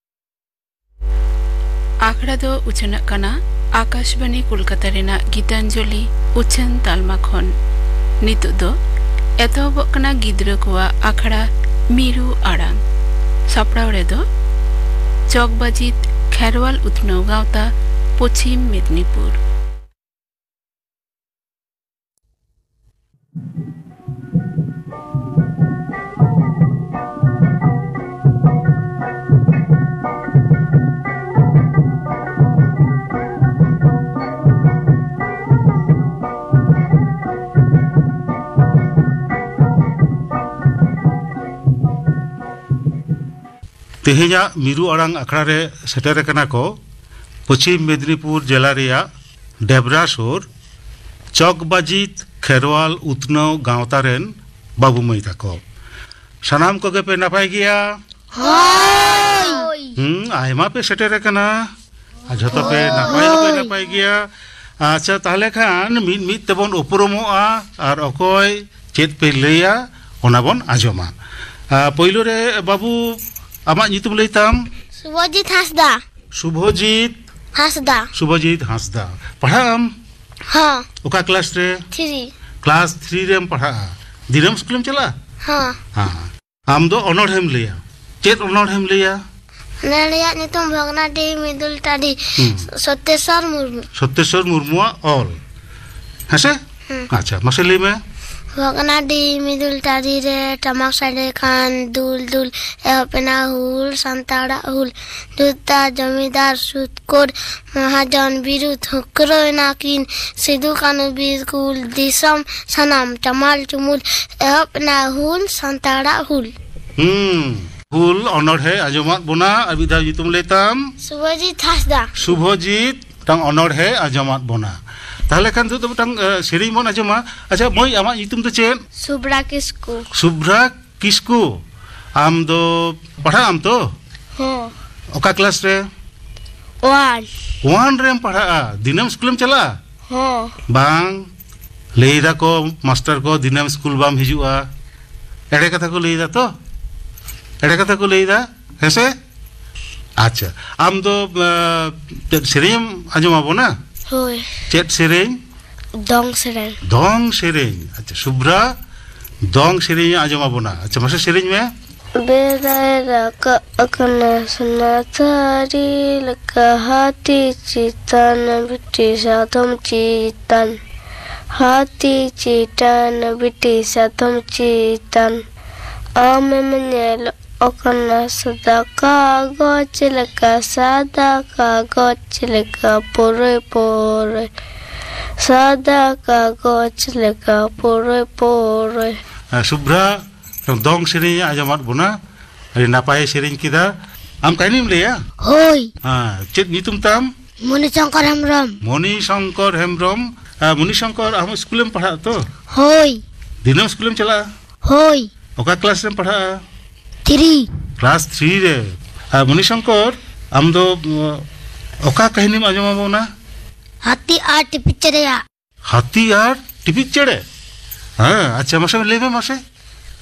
ᱟᱠᱷᱲᱟ ᱫᱚ ᱩᱪᱷᱟᱹᱱᱚᱜ ᱠᱟᱱᱟ ᱟᱠᱟᱥᱵᱟᱱᱤ ᱠᱳᱞᱠᱟᱛᱟ ᱨᱮᱱᱟᱜ ᱜᱤᱛᱟᱧᱡᱚᱞᱤ ᱩᱪᱷᱟᱹᱱ ᱛᱟᱞᱢᱟ ᱠᱷᱚᱱ᱾ ᱱᱤᱛᱚᱜ ᱫᱚ ᱮᱛᱚᱦᱚᱵᱚᱜ ᱠᱟᱱᱟ ᱜᱤᱫᱽᱨᱟᱹ ᱠᱚᱣᱟᱜ ᱟᱠᱷᱲᱟ ᱢᱤᱨᱩ ᱟᱲᱟᱝ᱾ ᱥᱟᱯᱲᱟᱣ ᱨᱮᱫᱚ ᱪᱚᱠᱵᱟᱡᱤᱛ ᱠᱷᱮᱨᱣᱟᱞ ᱩᱛᱱᱟᱹᱣ ᱜᱟᱶᱛᱟ, ᱯᱚᱪᱷᱤᱢ ᱢᱮᱫᱽᱱᱤᱯᱩᱨ᱾ ᱛᱮᱦᱮᱧᱟᱜ ᱢᱤᱨᱩ ᱟᱲᱟᱝ ᱟᱠᱷᱲᱟ ᱨᱮ ᱥᱮᱴᱮᱨ ᱟᱠᱟᱱᱟ ᱠᱚ ᱯᱚᱪᱷᱤᱢ ᱢᱮᱫᱽᱱᱤᱯᱩᱨ ᱡᱮᱞᱟ ᱨᱮᱭᱟᱜ ᱰᱮᱵᱽᱨᱟ ᱥᱩᱨ ᱪᱚᱠᱵᱟᱡᱤᱛ ᱠᱷᱮᱨᱣᱟᱞ ᱩᱛᱱᱟᱹᱣ ᱜᱟᱶᱛᱟ ᱨᱮᱱ ᱵᱟᱹᱵᱩ ᱢᱟᱹᱭ ᱛᱟᱠᱚ᱾ ᱥᱟᱱᱟᱢ ᱠᱚᱜᱮ ᱯᱮ ᱱᱟᱯᱟᱭ ᱜᱮᱭᱟ? ᱦᱳᱭ᱾ ᱦᱩᱸ, ᱟᱭᱢᱟ ᱯᱮ ᱥᱮᱴᱮᱨ ᱟᱠᱟᱱᱟ᱾ ᱟᱨ ᱡᱷᱚᱛᱚ ᱯᱮ ᱱᱟᱯᱟᱭ ᱦᱚᱸᱯᱮ ᱦᱳᱭ᱾ ᱱᱟᱯᱟᱭ ᱜᱮᱭᱟ᱾ ᱟᱪᱪᱷᱟ, ᱛᱟᱦᱞᱮ ᱠᱷᱟᱱ ᱢᱤᱫ ᱢᱤᱫ ᱛᱮᱵᱚᱱ ᱩᱯᱨᱩᱢᱚᱜᱼᱟ ᱟᱨ ᱚᱠᱚᱭ ᱪᱮᱫ ᱯᱮ ᱞᱟᱹᱭᱟ ᱚᱱᱟ ᱵᱚᱱ ᱟᱸᱡᱚᱢᱟ᱾ ᱟᱨ ᱯᱳᱭᱞᱳ ᱨᱮ ᱵᱟᱹᱵᱩ, ᱟᱢᱟᱜ ᱧᱩᱛᱩᱢ ᱞᱟᱹᱭ ᱛᱟᱢ? ᱥᱩᱵᱷᱚᱡᱤᱛ ᱦᱟᱸᱥᱫᱟ᱾ ᱥᱩᱵᱷᱚᱡᱤᱛ, ᱦᱟᱸᱥᱫᱟ᱾ ᱥᱩᱵᱷᱚᱡᱤᱛ ᱦᱟᱸᱥᱫᱟ᱾ ᱯᱟᱲᱦᱟᱜ ᱟᱢ? ᱦᱚᱸ᱾ ᱚᱠᱟ ᱠᱞᱟᱥ ᱨᱮ? ᱛᱷᱨᱤ᱾ ᱠᱞᱟᱥ ᱛᱷᱨᱤ ᱨᱮᱢ ᱯᱟᱲᱦᱟᱜᱼᱟ᱾ ᱫᱤᱱᱟᱹᱢ ᱥᱠᱩᱞᱮᱢ ᱪᱟᱞᱟᱜᱼᱟ? ᱦᱚᱸ᱾ ᱦᱮᱸ᱾ ᱟᱢ ᱫᱚ ᱚᱱᱚᱬᱦᱮᱢ ᱞᱟᱹᱭᱟ᱾ ᱪᱮᱫ ᱚᱱᱚᱬᱦᱮᱢ ᱞᱟᱹᱭᱟ? ᱚᱱᱚᱬᱦᱮᱭᱟᱜ ᱧᱩᱛᱩᱢ ᱵᱷᱚᱜᱽᱱᱟᱰᱤ ᱢᱤᱫᱩᱞ ᱴᱟᱺᱰᱤ᱾ ᱦᱩᱸ᱾ ᱥᱚᱛᱭᱮᱥᱚᱨ ᱢᱩᱨᱢᱩ᱾ ᱥᱚᱛᱭᱮᱥᱚᱨ ᱢᱩᱨᱢᱩᱣᱟᱜ ᱚᱞ᱾ ᱦᱮᱸᱥᱮ? ᱦᱩᱸ᱾ ᱟᱪᱪᱷᱟ, ᱢᱟᱥᱮ ᱞᱟᱹᱭ ᱢᱮ᱾ ᱵᱷᱚᱜᱽᱱᱟᱰᱤ ᱢᱤᱫᱩᱞ ᱴᱟᱺᱰᱤ ᱨᱮ ᱴᱟᱢᱟᱠ ᱥᱟᱰᱮ ᱠᱷᱟᱱ ᱫᱩᱞ ᱫᱩᱞ ᱮᱦᱚᱵ ᱮᱱᱟ ᱦᱩᱞ, ᱥᱟᱱᱛᱟᱲᱟᱜ ᱦᱩᱞ᱾ ᱡᱳᱫᱽᱫᱷᱟ ᱡᱚᱢᱤᱫᱟᱨ ᱥᱩᱛᱠᱚᱨ ᱢᱚᱦᱟᱡᱚᱱ ᱵᱤᱨᱩᱫᱷ ᱦᱩᱠᱨᱟᱹᱣ ᱮᱱᱟ ᱠᱤᱱ ᱥᱤᱫᱩ ᱠᱟᱹᱱᱩ ᱵᱤᱨ ᱠᱩᱞ ᱫᱤᱥᱚᱢ ᱥᱟᱱᱟᱢ ᱪᱟᱢᱟᱞ ᱪᱩᱢᱩᱞ ᱮᱦᱚᱵ ᱮᱱᱟ ᱦᱩᱞ ᱥᱟᱱᱛᱟᱲᱟᱜ ᱦᱩᱞ᱾ ᱦᱩᱸ᱾ ᱦᱩᱞ ᱚᱱᱚᱬᱦᱮ ᱟᱸᱡᱚᱢᱟᱫ ᱵᱚᱱᱟ, ᱟᱨ ᱢᱤᱫ ᱫᱷᱟᱣ ᱧᱩᱛᱩᱢ ᱞᱟᱹᱭ ᱛᱟᱢ? ᱥᱩᱵᱷᱚᱡᱤᱛ ᱦᱟᱸᱥᱫᱟ᱾ ᱥᱩᱵᱷᱚᱡᱤᱛ ᱢᱤᱫᱴᱟᱝ ᱚᱱᱚᱬᱦᱮ ᱟᱸᱡᱚᱢᱟᱫ ᱵᱚᱱᱟ᱾ ᱛᱟᱦᱞᱮ ᱠᱷᱟᱱ ᱱᱤᱛᱚᱜ ᱫᱚ ᱢᱤᱫᱴᱟᱝ, ᱮ, ᱥᱮᱨᱮᱧ ᱵᱚᱱ ᱟᱸᱡᱚᱢᱟ᱾ ᱟᱪᱪᱷᱟ ᱢᱟᱹᱭ, ᱟᱢᱟᱜ ᱧᱩᱛᱩᱢ ᱫᱚ ᱪᱮᱫ? ᱥᱩᱵᱷᱨᱟ ᱠᱤᱥᱠᱩ᱾ ᱥᱩᱵᱷᱨᱟ ᱠᱤᱥᱠᱩ᱾ ᱟᱢ ᱫᱚ ᱯᱟᱲᱦᱟᱜ ᱟᱢ ᱛᱚ? ᱦᱚᱸ᱾ ᱚᱠᱟ ᱠᱞᱟᱥ ᱨᱮ? ᱳᱣᱟᱱ᱾ ᱳᱣᱟᱱ ᱨᱮᱢ ᱯᱟᱲᱦᱟᱜᱼᱟ? ᱫᱤᱱᱟᱹᱢ ᱥᱠᱩᱞᱮᱢ ᱪᱟᱞᱟᱜᱼᱟ? ᱦᱚᱸ᱾ ᱵᱟᱝ, ᱞᱟᱹᱭ ᱫᱟᱠᱚ ᱢᱟᱥᱴᱟᱨ ᱠᱚ ᱫᱤᱱᱟᱹᱢ ᱥᱠᱩᱞ ᱵᱟᱢ ᱦᱤᱡᱩᱜᱼᱟ᱾ ᱮᱲᱮ ᱠᱟᱛᱷᱟ ᱠᱚ ᱞᱟᱹᱭ ᱫᱟ ᱛᱚ? ᱮᱲᱮ ᱠᱟᱛᱷᱟ ᱠᱚ ᱞᱟᱹᱭ ᱫᱟ, ᱦᱮᱸᱥᱮ? ᱟᱪᱪᱷᱟ, ᱟᱢ ᱫᱚ, ᱮ, ᱪᱮᱫ ᱥᱮᱨᱮᱧ ᱮᱢ ᱟᱸᱡᱚᱢ ᱟᱵᱚᱱᱟ? ᱦᱳᱭ᱾ ᱪᱮᱫ ᱥᱮᱨᱮᱧ? ᱫᱚᱝ ᱥᱮᱨᱮᱧ᱾ ᱫᱚᱝ ᱥᱮᱨᱮᱧ᱾ ᱟᱪᱪᱷᱟ, ᱥᱩᱵᱷᱨᱟ ᱫᱚᱝ ᱥᱮᱨᱮᱧ ᱮ ᱟᱸᱡᱚᱢ ᱟᱵᱚᱱᱟ᱾ ᱟᱪᱪᱷᱟ, ᱢᱟᱥᱮ ᱥᱮᱨᱮᱧ ᱢᱮ᱾ ᱵᱮᱲᱟᱭ ᱨᱟᱠᱟᱵ ᱟᱠᱟᱱᱟ ᱥᱚᱱᱟ ᱛᱷᱟᱹᱨᱤ ᱞᱮᱠᱟ, ᱦᱟᱹᱛᱤ ᱪᱮᱛᱟᱱ ᱵᱤᱴᱤ ᱥᱟᱫᱚᱢ ᱪᱮᱛᱟᱱ, ᱦᱟᱹᱛᱤ ᱪᱮᱛᱟᱱ ᱵᱤᱴᱤ ᱥᱟᱫᱚᱢ ᱪᱮᱛᱟᱱ, ᱟᱢᱮᱢ ᱧᱮᱞᱚᱜ ᱠᱟᱱᱟ ᱥᱟᱫᱟ ᱠᱟᱜᱚᱡᱽ ᱞᱮᱠᱟ, ᱥᱟᱫᱟ ᱠᱟᱜᱚᱡᱽ ᱞᱮᱠᱟ ᱯᱩᱨᱟᱹᱭ ᱯᱩᱨᱟᱹᱭ, ᱥᱟᱫᱟ ᱠᱟᱜᱚᱡᱽ ᱞᱮᱠᱟ ᱯᱩᱨᱟᱹᱭ ᱯᱩᱨᱟᱹᱭ᱾ ᱦᱮᱸ, ᱥᱩᱵᱷᱨᱟ ᱫᱚᱝ ᱥᱮᱨᱮᱧ ᱮ ᱟᱸᱡᱚᱢᱟᱫ ᱵᱚᱱᱟ, ᱟᱹᱰᱤ ᱱᱟᱯᱟᱭᱮ ᱥᱮᱨᱮᱧ ᱠᱮᱫᱟ᱾ ᱟᱢ ᱠᱟᱹᱦᱱᱤᱢ ᱞᱟᱹᱭᱟ? ᱦᱳᱭ᱾ ᱦᱮᱸ, ᱪᱮᱫ ᱧᱩᱛᱩᱢ ᱛᱟᱢ? ᱢᱚᱱᱤ ᱥᱚᱝᱠᱚᱨ ᱦᱮᱢᱵᱨᱚᱢ᱾ ᱢᱚᱱᱤ ᱥᱚᱝᱠᱚᱨ ᱦᱮᱢᱵᱨᱚᱢ᱾ ᱟᱨ ᱢᱚᱱᱤ ᱥᱚᱝᱠᱚᱨ, ᱟᱢ ᱥᱠᱩᱞᱮᱢ ᱯᱟᱲᱦᱟᱜ ᱛᱚ? ᱦᱳᱭ᱾ ᱫᱤᱱᱟᱹᱢ ᱥᱠᱩᱞᱮᱢ ᱪᱟᱞᱟᱜᱼᱟ? ᱦᱳᱭ᱾ ᱚᱠᱟ ᱠᱞᱟᱥ ᱨᱮᱢ ᱯᱟᱲᱦᱟᱜᱼᱟ? ᱛᱷᱨᱤ᱾ ᱠᱞᱟᱥ ᱛᱷᱨᱤ ᱨᱮ᱾ ᱟᱨ ᱢᱚᱱᱤ ᱥᱚᱝᱠᱚᱨ, ᱟᱢ ᱫᱚ, ᱩᱸ, ᱚᱠᱟ ᱠᱟᱹᱦᱱᱤᱢ ᱟᱸᱡᱚᱢ ᱟᱵᱚᱱᱟ? ᱦᱟᱹᱛᱤ ᱟᱨ ᱴᱤᱯᱤ ᱪᱮᱬᱮᱭᱟᱜ᱾ ᱦᱟᱹᱛᱤ ᱟᱨ ᱴᱤᱯᱤ ᱪᱮᱬᱮ? ᱦᱮᱸ, ᱟᱪᱪᱷᱟ, ᱢᱟᱥᱮ ᱞᱟᱹᱭ ᱢᱮ ᱢᱟᱥᱮ᱾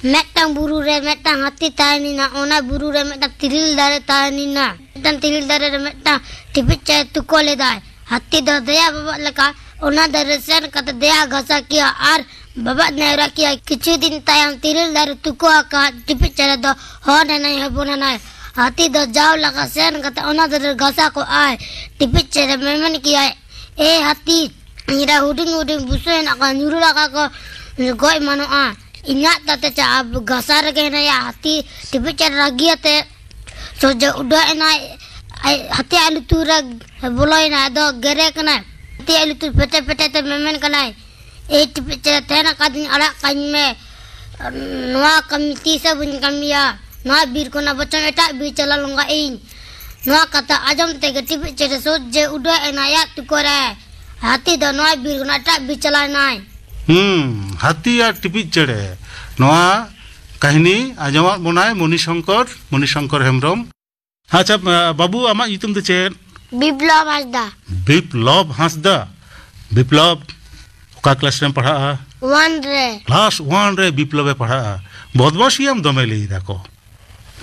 ᱢᱤᱫᱴᱟᱝ ᱵᱩᱨᱩ ᱨᱮ ᱢᱤᱫᱴᱟᱝ ᱦᱟᱹᱛᱤ ᱛᱟᱦᱮᱸ ᱞᱮᱱᱟ᱾ ᱚᱱᱟ ᱵᱩᱨᱩ ᱨᱮ ᱢᱤᱫᱴᱟᱝ ᱛᱤᱨᱤᱞ ᱫᱟᱨᱮ ᱛᱟᱦᱮᱸ ᱞᱮᱱᱟ᱾ ᱢᱤᱫᱴᱟᱝ ᱛᱤᱨᱤᱞ ᱫᱟᱨᱮ ᱨᱮ ᱢᱤᱫᱴᱟᱝ ᱴᱤᱯᱤᱡ ᱪᱮᱬᱮ ᱛᱩᱠᱟᱹ ᱞᱮᱫᱟᱭ᱾ ᱦᱟᱹᱛᱤ ᱫᱚ ᱫᱮᱭᱟ ᱵᱟᱵᱟᱫ ᱞᱮᱠᱟ ᱚᱱᱟ ᱫᱟᱨᱮ ᱥᱮᱱ ᱠᱟᱛᱮ ᱫᱮᱭᱟ ᱜᱷᱟᱥᱟ ᱠᱮᱭᱟ ᱟᱨ ᱵᱟᱵᱟᱫ ᱱᱮᱣᱨᱟ ᱠᱮᱭᱟ᱾ ᱠᱤᱪᱷᱩ ᱫᱤᱱ ᱛᱟᱭᱚᱢ ᱛᱤᱨᱤᱞ ᱫᱟᱨᱮ ᱛᱩᱠᱟᱹ ᱟᱠᱟᱫ ᱴᱤᱯᱤᱡ ᱪᱮᱬᱮ ᱫᱚ ᱦᱚᱱ ᱮᱱᱟᱭ, ᱦᱚᱯᱚᱱ ᱮᱱᱟᱭ᱾ ᱦᱟᱹᱛᱤ ᱫᱚ ᱡᱟᱣ ᱞᱮᱠᱟ ᱥᱮᱱ ᱠᱟᱛᱮ ᱚᱱᱟ ᱫᱟᱨᱮ ᱜᱷᱟᱥᱟ ᱠᱚᱜᱼᱟᱭ᱾ ᱴᱤᱯᱤᱡ ᱪᱮᱬᱮ ᱢᱮᱢᱮᱱ ᱠᱮᱭᱟᱭ, "ᱮ ᱦᱟᱹᱛᱤ, ᱤᱧ ᱨᱮ ᱦᱩᱰᱤᱧ ᱦᱩᱰᱤᱧ ᱵᱩᱥᱟᱹᱜ ᱦᱮᱱᱟᱜ ᱠᱚᱣᱟ, ᱧᱩᱨᱩ ᱞᱟᱜᱟ ᱠᱚ ᱜᱚᱡ ᱮᱢᱟᱱᱚᱜᱼᱟ᱾ ᱤᱧᱟᱹᱜ ᱛᱟᱛᱮ ᱪᱟ ᱜᱷᱟᱥᱟ ᱨᱮᱜᱮ ᱦᱮᱱᱟᱭᱟ᱾" ᱦᱟᱹᱛᱤ ᱴᱤᱯᱤᱡ ᱪᱮᱬᱮ ᱨᱟᱹᱜᱤᱭᱟᱛᱮ ᱥᱚᱡᱷᱮ ᱩᱰᱟᱹᱜ ᱮᱱᱟᱭ᱾ ᱟᱡ ᱦᱟᱹᱛᱤᱭᱟᱜ ᱞᱩᱛᱩᱨ ᱨᱮ ᱵᱚᱞᱚᱭᱮᱱᱟᱭ᱾ ᱟᱫᱚ ᱜᱮᱨᱮ ᱠᱟᱱᱟᱭ᱾ ᱦᱟᱹᱛᱤᱭᱟᱜ ᱞᱩᱛᱩᱨ ᱯᱮᱴᱮ ᱯᱮᱴᱮ ᱛᱮ ᱢᱮᱢᱮᱱ ᱠᱟᱱᱟᱭ, "ᱮᱭ ᱴᱤᱯᱤᱡ ᱪᱮᱬᱮ, ᱛᱟᱦᱮᱱ ᱟᱠᱟᱫᱤᱧ, ᱟᱲᱟᱜ ᱠᱟᱹᱧ ᱢᱮ᱾ ᱱᱚᱣᱟ ᱠᱟᱹᱢᱤ ᱛᱤᱥ ᱦᱚᱸ ᱵᱟᱹᱧ ᱠᱟᱹᱢᱤᱭᱟ᱾ ᱱᱚᱣᱟ ᱵᱤᱨ ᱠᱷᱚᱱᱟᱜ ᱵᱚᱪᱚᱝ ᱮᱴᱟᱜ ᱵᱤᱨ ᱪᱟᱞᱟᱣ ᱞᱚᱸᱜᱟᱜ ᱤᱧ᱾" ᱱᱚᱣᱟ ᱠᱟᱛᱷᱟ ᱟᱸᱡᱚᱢ ᱛᱮᱜᱮ ᱴᱤᱯᱤᱡ ᱪᱮᱬᱮ ᱥᱚᱡᱷᱮ ᱩᱰᱟᱹᱜ ᱮᱱᱟᱭ ᱟᱭᱟᱜ ᱛᱩᱠᱟᱹ ᱨᱮ᱾ ᱦᱟᱹᱛᱤ ᱫᱚ ᱱᱚᱣᱟ ᱵᱤᱨ ᱠᱷᱚᱱᱟᱜ ᱮᱴᱟᱜ ᱵᱤᱨ ᱪᱟᱞᱟᱣ ᱮᱱᱟᱭ᱾ ᱦᱩᱸ, ᱦᱟᱹᱛᱤ ᱟᱨ ᱴᱤᱯᱤᱡ ᱪᱮᱬᱮ᱾ ᱱᱚᱣᱟ ᱠᱟᱹᱦᱱᱤ ᱟᱸᱡᱚᱢᱟᱫ ᱵᱚᱱᱟᱭ ᱢᱚᱱᱤ ᱥᱚᱝᱠᱚᱨ, ᱢᱚᱱᱤ ᱥᱚᱝᱠᱚᱨ ᱦᱮᱢᱵᱨᱚᱢ᱾ ᱟᱪᱪᱷᱟ, ᱵᱟᱹᱵᱩ, ᱟᱢᱟᱜ ᱧᱩᱛᱩᱢ ᱫᱚ ᱪᱮᱫ? ᱵᱤᱯᱞᱚᱵ ᱦᱟᱸᱥᱫᱟ᱾ ᱵᱤᱯᱞᱚᱵ ᱦᱟᱸᱥᱫᱟ᱾ ᱵᱤᱯᱞᱚᱵ, ᱚᱠᱟ ᱠᱞᱟᱥ ᱨᱮᱢ ᱯᱟᱲᱦᱟᱜᱼᱟ? ᱳᱣᱟᱱ ᱨᱮ᱾ ᱠᱞᱟᱥ ᱳᱣᱟᱱ ᱨᱮ ᱵᱤᱯᱞᱚᱵ ᱮ ᱯᱟᱲᱦᱟᱜᱼᱟ᱾ ᱵᱚᱫᱢᱟᱥᱤᱭᱟᱢ ᱫᱚᱢᱮ, ᱞᱟᱹᱭ ᱫᱟᱠᱚ᱾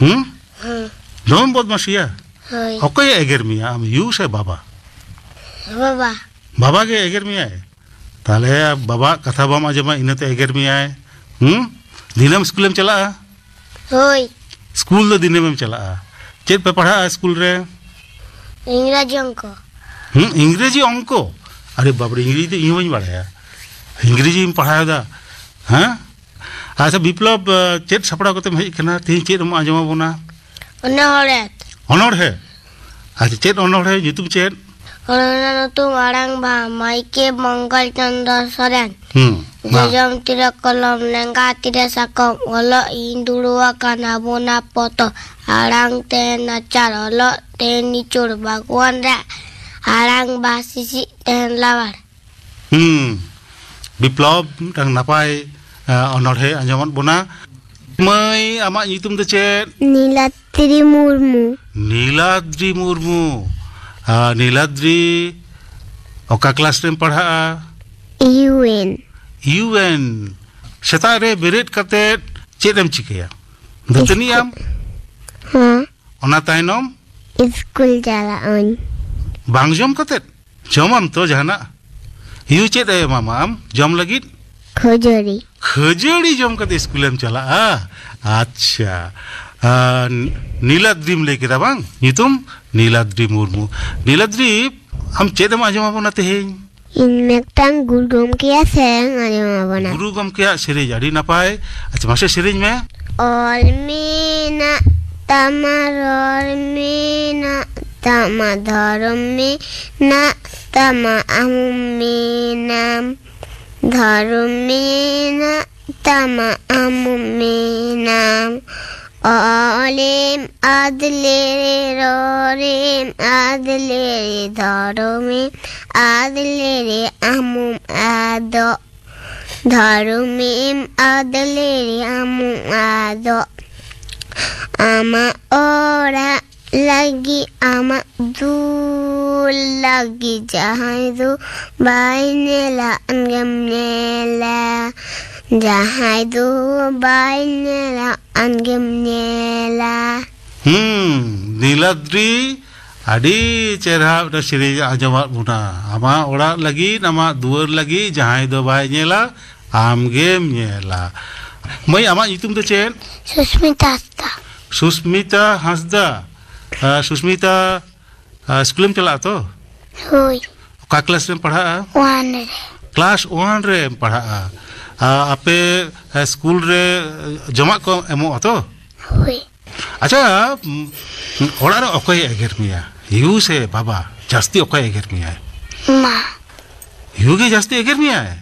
ᱦᱩᱸ? ᱦᱮᱸ᱾ ᱫᱚᱢᱮᱢ ᱵᱚᱫᱢᱟᱥᱤᱭᱟ? ᱦᱳᱭ᱾ ᱚᱠᱚᱭᱮ ᱮᱜᱮᱨ ᱢᱮᱭᱟ, ᱟᱢ ᱭᱩ ᱥᱮ ᱵᱟᱵᱟ? ᱵᱟᱵᱟ᱾ ᱵᱟᱵᱟ ᱜᱮ ᱮᱜᱮᱨ ᱢᱮᱭᱟᱭ? ᱛᱟᱦᱞᱮ ᱵᱟᱵᱟᱣᱟᱜ ᱠᱟᱛᱷᱟ ᱵᱟᱢ ᱟᱸᱡᱚᱢᱟ, ᱤᱱᱟᱹᱛᱮ ᱮᱜᱮᱨ ᱢᱮᱭᱟᱭ᱾ ᱦᱩᱸ? ᱫᱤᱱᱟᱹᱢ ᱥᱠᱩᱞᱮᱢ ᱪᱟᱞᱟᱜᱼᱟ? ᱦᱳᱭ᱾ ᱥᱠᱩᱞ ᱫᱚ ᱫᱤᱱᱟᱹᱢᱮᱢ ᱪᱟᱞᱟᱜᱼᱟ? ᱪᱮᱫ ᱯᱮ ᱯᱟᱲᱦᱟᱜᱼᱟ ᱥᱠᱩᱞ ᱨᱮ? ᱤᱝᱨᱟᱡᱤ ᱚᱝᱠᱚ᱾ ᱦᱩᱸ, ᱤᱝᱨᱮᱡᱤ ᱚᱝᱠᱚ? ᱟᱨᱮ ᱵᱟᱵᱨᱮ, ᱤᱝᱨᱮᱡᱤ ᱫᱚ ᱤᱧ ᱦᱚᱸ ᱵᱟᱹᱧ ᱵᱟᱲᱟᱭᱟ᱾ ᱤᱝᱨᱮᱡᱤᱢ ᱯᱟᱲᱦᱟᱣᱮᱫᱟ? ᱦᱮᱸ? ᱟᱪᱪᱷᱟ ᱵᱤᱯᱞᱚᱵ, ᱪᱮᱫ ᱥᱟᱯᱲᱟᱣ ᱠᱟᱛᱮᱢ ᱦᱮᱡ ᱟᱠᱟᱱᱟ? ᱛᱮᱦᱮᱧ ᱪᱮᱫ ᱮᱢ ᱟᱸᱡᱚᱢ ᱟᱵᱚᱱᱟ? ᱚᱱᱚᱬᱦᱮ᱾ ᱚᱱᱚᱬᱦᱮ? ᱟᱪᱪᱷᱟ, ᱪᱮᱫ ᱚᱱᱚᱬᱦᱮ? ᱧᱩᱛᱩᱢ ᱪᱮᱫ? ᱚᱱᱚᱬᱦᱮ ᱧᱩᱛᱩᱢ ᱟᱲᱟᱝ ᱵᱟᱦᱟ᱾ ᱢᱟᱭᱠᱮ ᱢᱚᱝᱜᱚᱞ ᱪᱚᱸᱫᱽᱨᱚ ᱥᱚᱨᱮᱱ᱾ ᱦᱩᱸ, ᱢᱟ᱾ ᱡᱚᱡᱚᱢ ᱛᱤᱨᱮ ᱠᱚᱞᱚᱢ, ᱞᱮᱸᱜᱟ ᱛᱤᱨᱮ ᱥᱟᱠᱚᱢ, ᱚᱞᱚᱜ ᱤᱧ ᱫᱩᱲᱩᱵ ᱟᱠᱟᱱ ᱟᱵᱚᱱᱟ ᱯᱚᱛᱚᱵ, ᱟᱲᱟᱝ ᱛᱮ ᱱᱟᱪᱟᱨ, ᱚᱞᱚᱜ ᱛᱮ ᱱᱤᱪᱚᱲ, ᱵᱟᱜᱽᱣᱟᱱ ᱨᱮ ᱟᱲᱟᱝ ᱵᱟᱦᱟ ᱥᱤᱥᱤᱨ ᱛᱮ ᱞᱟᱣᱟᱲ᱾ ᱦᱩᱸ, ᱵᱤᱯᱞᱚᱵ, ᱢᱤᱫᱴᱟᱝ ᱱᱟᱯᱟᱭ, ᱟ, ᱚᱱᱚᱬᱦᱮ ᱟᱸᱡᱚᱢᱟᱫ ᱵᱚᱱᱟ᱾ ᱢᱟᱹᱭ, ᱟᱢᱟᱜ ᱧᱩᱛᱩᱢ ᱫᱚ ᱪᱮᱫ? ᱱᱤᱞᱟᱫᱽᱨᱤ ᱢᱩᱨᱢᱩ᱾ ᱱᱤᱞᱟᱫᱽᱨᱤ ᱢᱩᱨᱢᱩ᱾ ᱟ, ᱱᱤᱞᱟᱫᱽᱨᱤ, ᱚᱠᱟ ᱠᱞᱟᱥ ᱨᱮᱢ ᱯᱟᱲᱦᱟᱜᱼᱟ? U N. U N. ᱥᱮᱛᱟᱜ ᱨᱮ ᱵᱮᱨᱮᱫ ᱠᱟᱛᱮᱫ ᱪᱮᱫ ᱮᱢ ᱪᱤᱠᱟᱹᱭᱟ? ᱫᱟᱹᱛᱟᱹᱱᱤᱜ ᱟᱢ? ᱦᱮᱸ᱾ ᱚᱱᱟ ᱛᱟᱭᱱᱚᱢ? ᱤᱥᱠᱩᱞ ᱪᱟᱞᱟᱜ ᱟᱹᱧ᱾ ᱵᱟᱝ ᱡᱚᱢ ᱠᱟᱛᱮᱫ? ᱡᱚᱢᱟᱢ ᱛᱚ ᱡᱟᱦᱟᱱᱟᱜ? ᱭᱩ ᱪᱮᱫ ᱮ ᱮᱢᱟᱢᱟ ᱟᱢ ᱡᱚᱢ ᱞᱟᱹᱜᱤᱫ? ᱠᱷᱟᱹᱡᱟᱹᱲᱤ᱾ ᱠᱷᱟᱹᱡᱟᱹᱲᱤ ᱡᱚᱢ ᱠᱟᱛᱮ ᱤᱥᱠᱩᱞᱮᱢ ᱪᱟᱞᱟᱜᱼᱟ? ᱟᱪᱪᱷᱟ᱾ ᱟᱨ ᱱᱤᱞᱟᱫᱽᱨᱤᱢ ᱞᱟᱹᱭ ᱠᱮᱫᱟ ᱵᱟᱝ? ᱧᱩᱛᱩᱢ ᱱᱤᱞᱟᱫᱽᱨᱤ ᱢᱩᱨᱢᱩ᱾ ᱱᱤᱞᱟᱫᱽᱨᱤ, ᱟᱢ ᱪᱮᱫ ᱮᱢ ᱟᱸᱡᱚᱢ ᱟᱵᱚᱱᱟ ᱛᱮᱦᱮᱧ? ᱤᱧ ᱢᱤᱫᱴᱟᱝ ᱜᱩᱨᱩ ᱜᱚᱢᱠᱮᱭᱟᱜ ᱥᱮᱨᱮᱧ ᱟᱸᱡᱚᱢ ᱟᱵᱚᱱᱟ᱾ ᱜᱩᱨᱩ ᱜᱚᱢᱠᱮᱭᱟᱜ ᱥᱮᱨᱮᱧ, ᱟᱹᱰᱤ ᱱᱟᱯᱟᱭ᱾ ᱟᱪᱪᱷᱟ, ᱢᱟᱥᱮ ᱥᱮᱨᱮᱧ ᱢᱮ᱾ ᱚᱞ ᱢᱮᱱᱟᱜ ᱛᱟᱢᱟ, ᱨᱚᱲ ᱢᱮᱱᱟᱜ ᱛᱟᱢᱟ, ᱫᱷᱚᱨᱚᱢ ᱢᱮᱱᱟᱜ ᱛᱟᱢᱟ, ᱟᱢ ᱢᱮᱱᱟᱢ᱾ ᱫᱷᱚᱨᱚᱢ ᱢᱮᱱᱟᱜ ᱛᱟᱢᱟ, ᱟᱢ ᱢᱮᱱᱟᱢ᱾ ᱚᱞᱮᱢ ᱟᱫ ᱞᱮᱨᱮ, ᱨᱚᱲᱮᱢ ᱟᱫ ᱞᱮᱨᱮ, ᱫᱷᱚᱨᱚᱢᱮᱢ ᱟᱫ ᱞᱮᱨᱮ, ᱟᱢᱮᱢ ᱟᱫᱚᱜ᱾ ᱫᱷᱚᱨᱚᱢᱮᱢ ᱟᱫ ᱞᱮᱨᱮ, ᱟᱢᱮᱢ ᱟᱫᱚᱜ᱾ ᱟᱢᱟᱜ ᱚᱲᱟᱜ ᱞᱟᱹᱜᱤᱫ, ᱟᱢᱟᱜ ᱫᱩᱣᱟᱹᱨ ᱞᱟᱹᱜᱤᱫ, ᱡᱟᱦᱟᱸᱭ ᱫᱚ ᱵᱟᱭ ᱧᱮᱞᱟ, ᱟᱢᱜᱮᱢ ᱧᱮᱞᱟ᱾ ᱡᱟᱦᱟᱸᱭ ᱫᱚ ᱵᱟᱭ ᱧᱮᱞᱟ, ᱟᱢᱜᱮᱢ ᱧᱮᱞᱟ᱾ ᱦᱩᱸ, ᱱᱤᱞᱟᱫᱽᱨᱤ, ᱟᱹᱰᱤ ᱪᱮᱨᱦᱟ ᱢᱤᱫᱴᱟᱝ ᱥᱮᱨᱮᱧ ᱟᱸᱡᱚᱢᱟᱫ ᱵᱚᱱᱟ᱾ ᱟᱢᱟᱜ ᱚᱲᱟᱜ ᱞᱟᱹᱜᱤᱫ, ᱟᱢᱟᱜ ᱫᱩᱣᱟᱹᱨ ᱞᱟᱹᱜᱤᱫ, ᱡᱟᱦᱟᱸᱭ ᱫᱚ ᱵᱟᱭ ᱧᱮᱞᱟ, ᱟᱢᱜᱮᱢ ᱧᱮᱞᱟ᱾ ᱢᱟᱹᱭ, ᱟᱢᱟᱜ ᱧᱩᱛᱩᱢ ᱫᱚ ᱪᱮᱫ? ᱥᱩᱥᱢᱤᱛᱟ ᱦᱟᱸᱥᱫᱟ᱾ ᱥᱩᱥᱢᱤᱛᱟ ᱦᱟᱸᱥᱫᱟ᱾ ᱟᱨ ᱥᱩᱥᱢᱤᱛᱟ, ᱟᱨ ᱥᱠᱩᱞᱮᱢ ᱪᱟᱞᱟᱜᱼᱟ ᱛᱚ? ᱦᱳᱭ᱾ ᱚᱠᱟ ᱠᱞᱟᱥ ᱨᱮᱢ ᱯᱟᱲᱦᱟᱜᱼᱟ? ᱳᱣᱟᱱ ᱨᱮ᱾ ᱠᱞᱟᱥ ᱳᱣᱟᱱ ᱨᱮᱢ ᱯᱟᱲᱦᱟᱜᱼᱟ᱾ ᱟᱨ ᱟᱯᱮ, ᱟᱨ ᱥᱠᱩᱞ ᱨᱮ ᱡᱚᱢᱟᱜ ᱠᱚ ᱮᱢᱚᱜᱼᱟ ᱛᱚ? ᱦᱳᱭ᱾ ᱟᱪᱪᱷᱟ, ᱩᱢ, ᱚᱲᱟᱜ ᱨᱮ ᱚᱠᱚᱭᱮ ᱮᱜᱮᱨ ᱢᱮᱭᱟ? ᱭᱩ ᱥᱮ ᱵᱟᱵᱟ? ᱡᱟᱹᱥᱛᱤ ᱚᱠᱚᱭ ᱮᱜᱮᱨ ᱢᱮᱭᱟᱭ? ᱢᱟ᱾ ᱭᱩ ᱜᱮ ᱡᱟᱹᱥᱛᱤ ᱮᱜᱮᱨ ᱢᱮᱭᱟᱭ?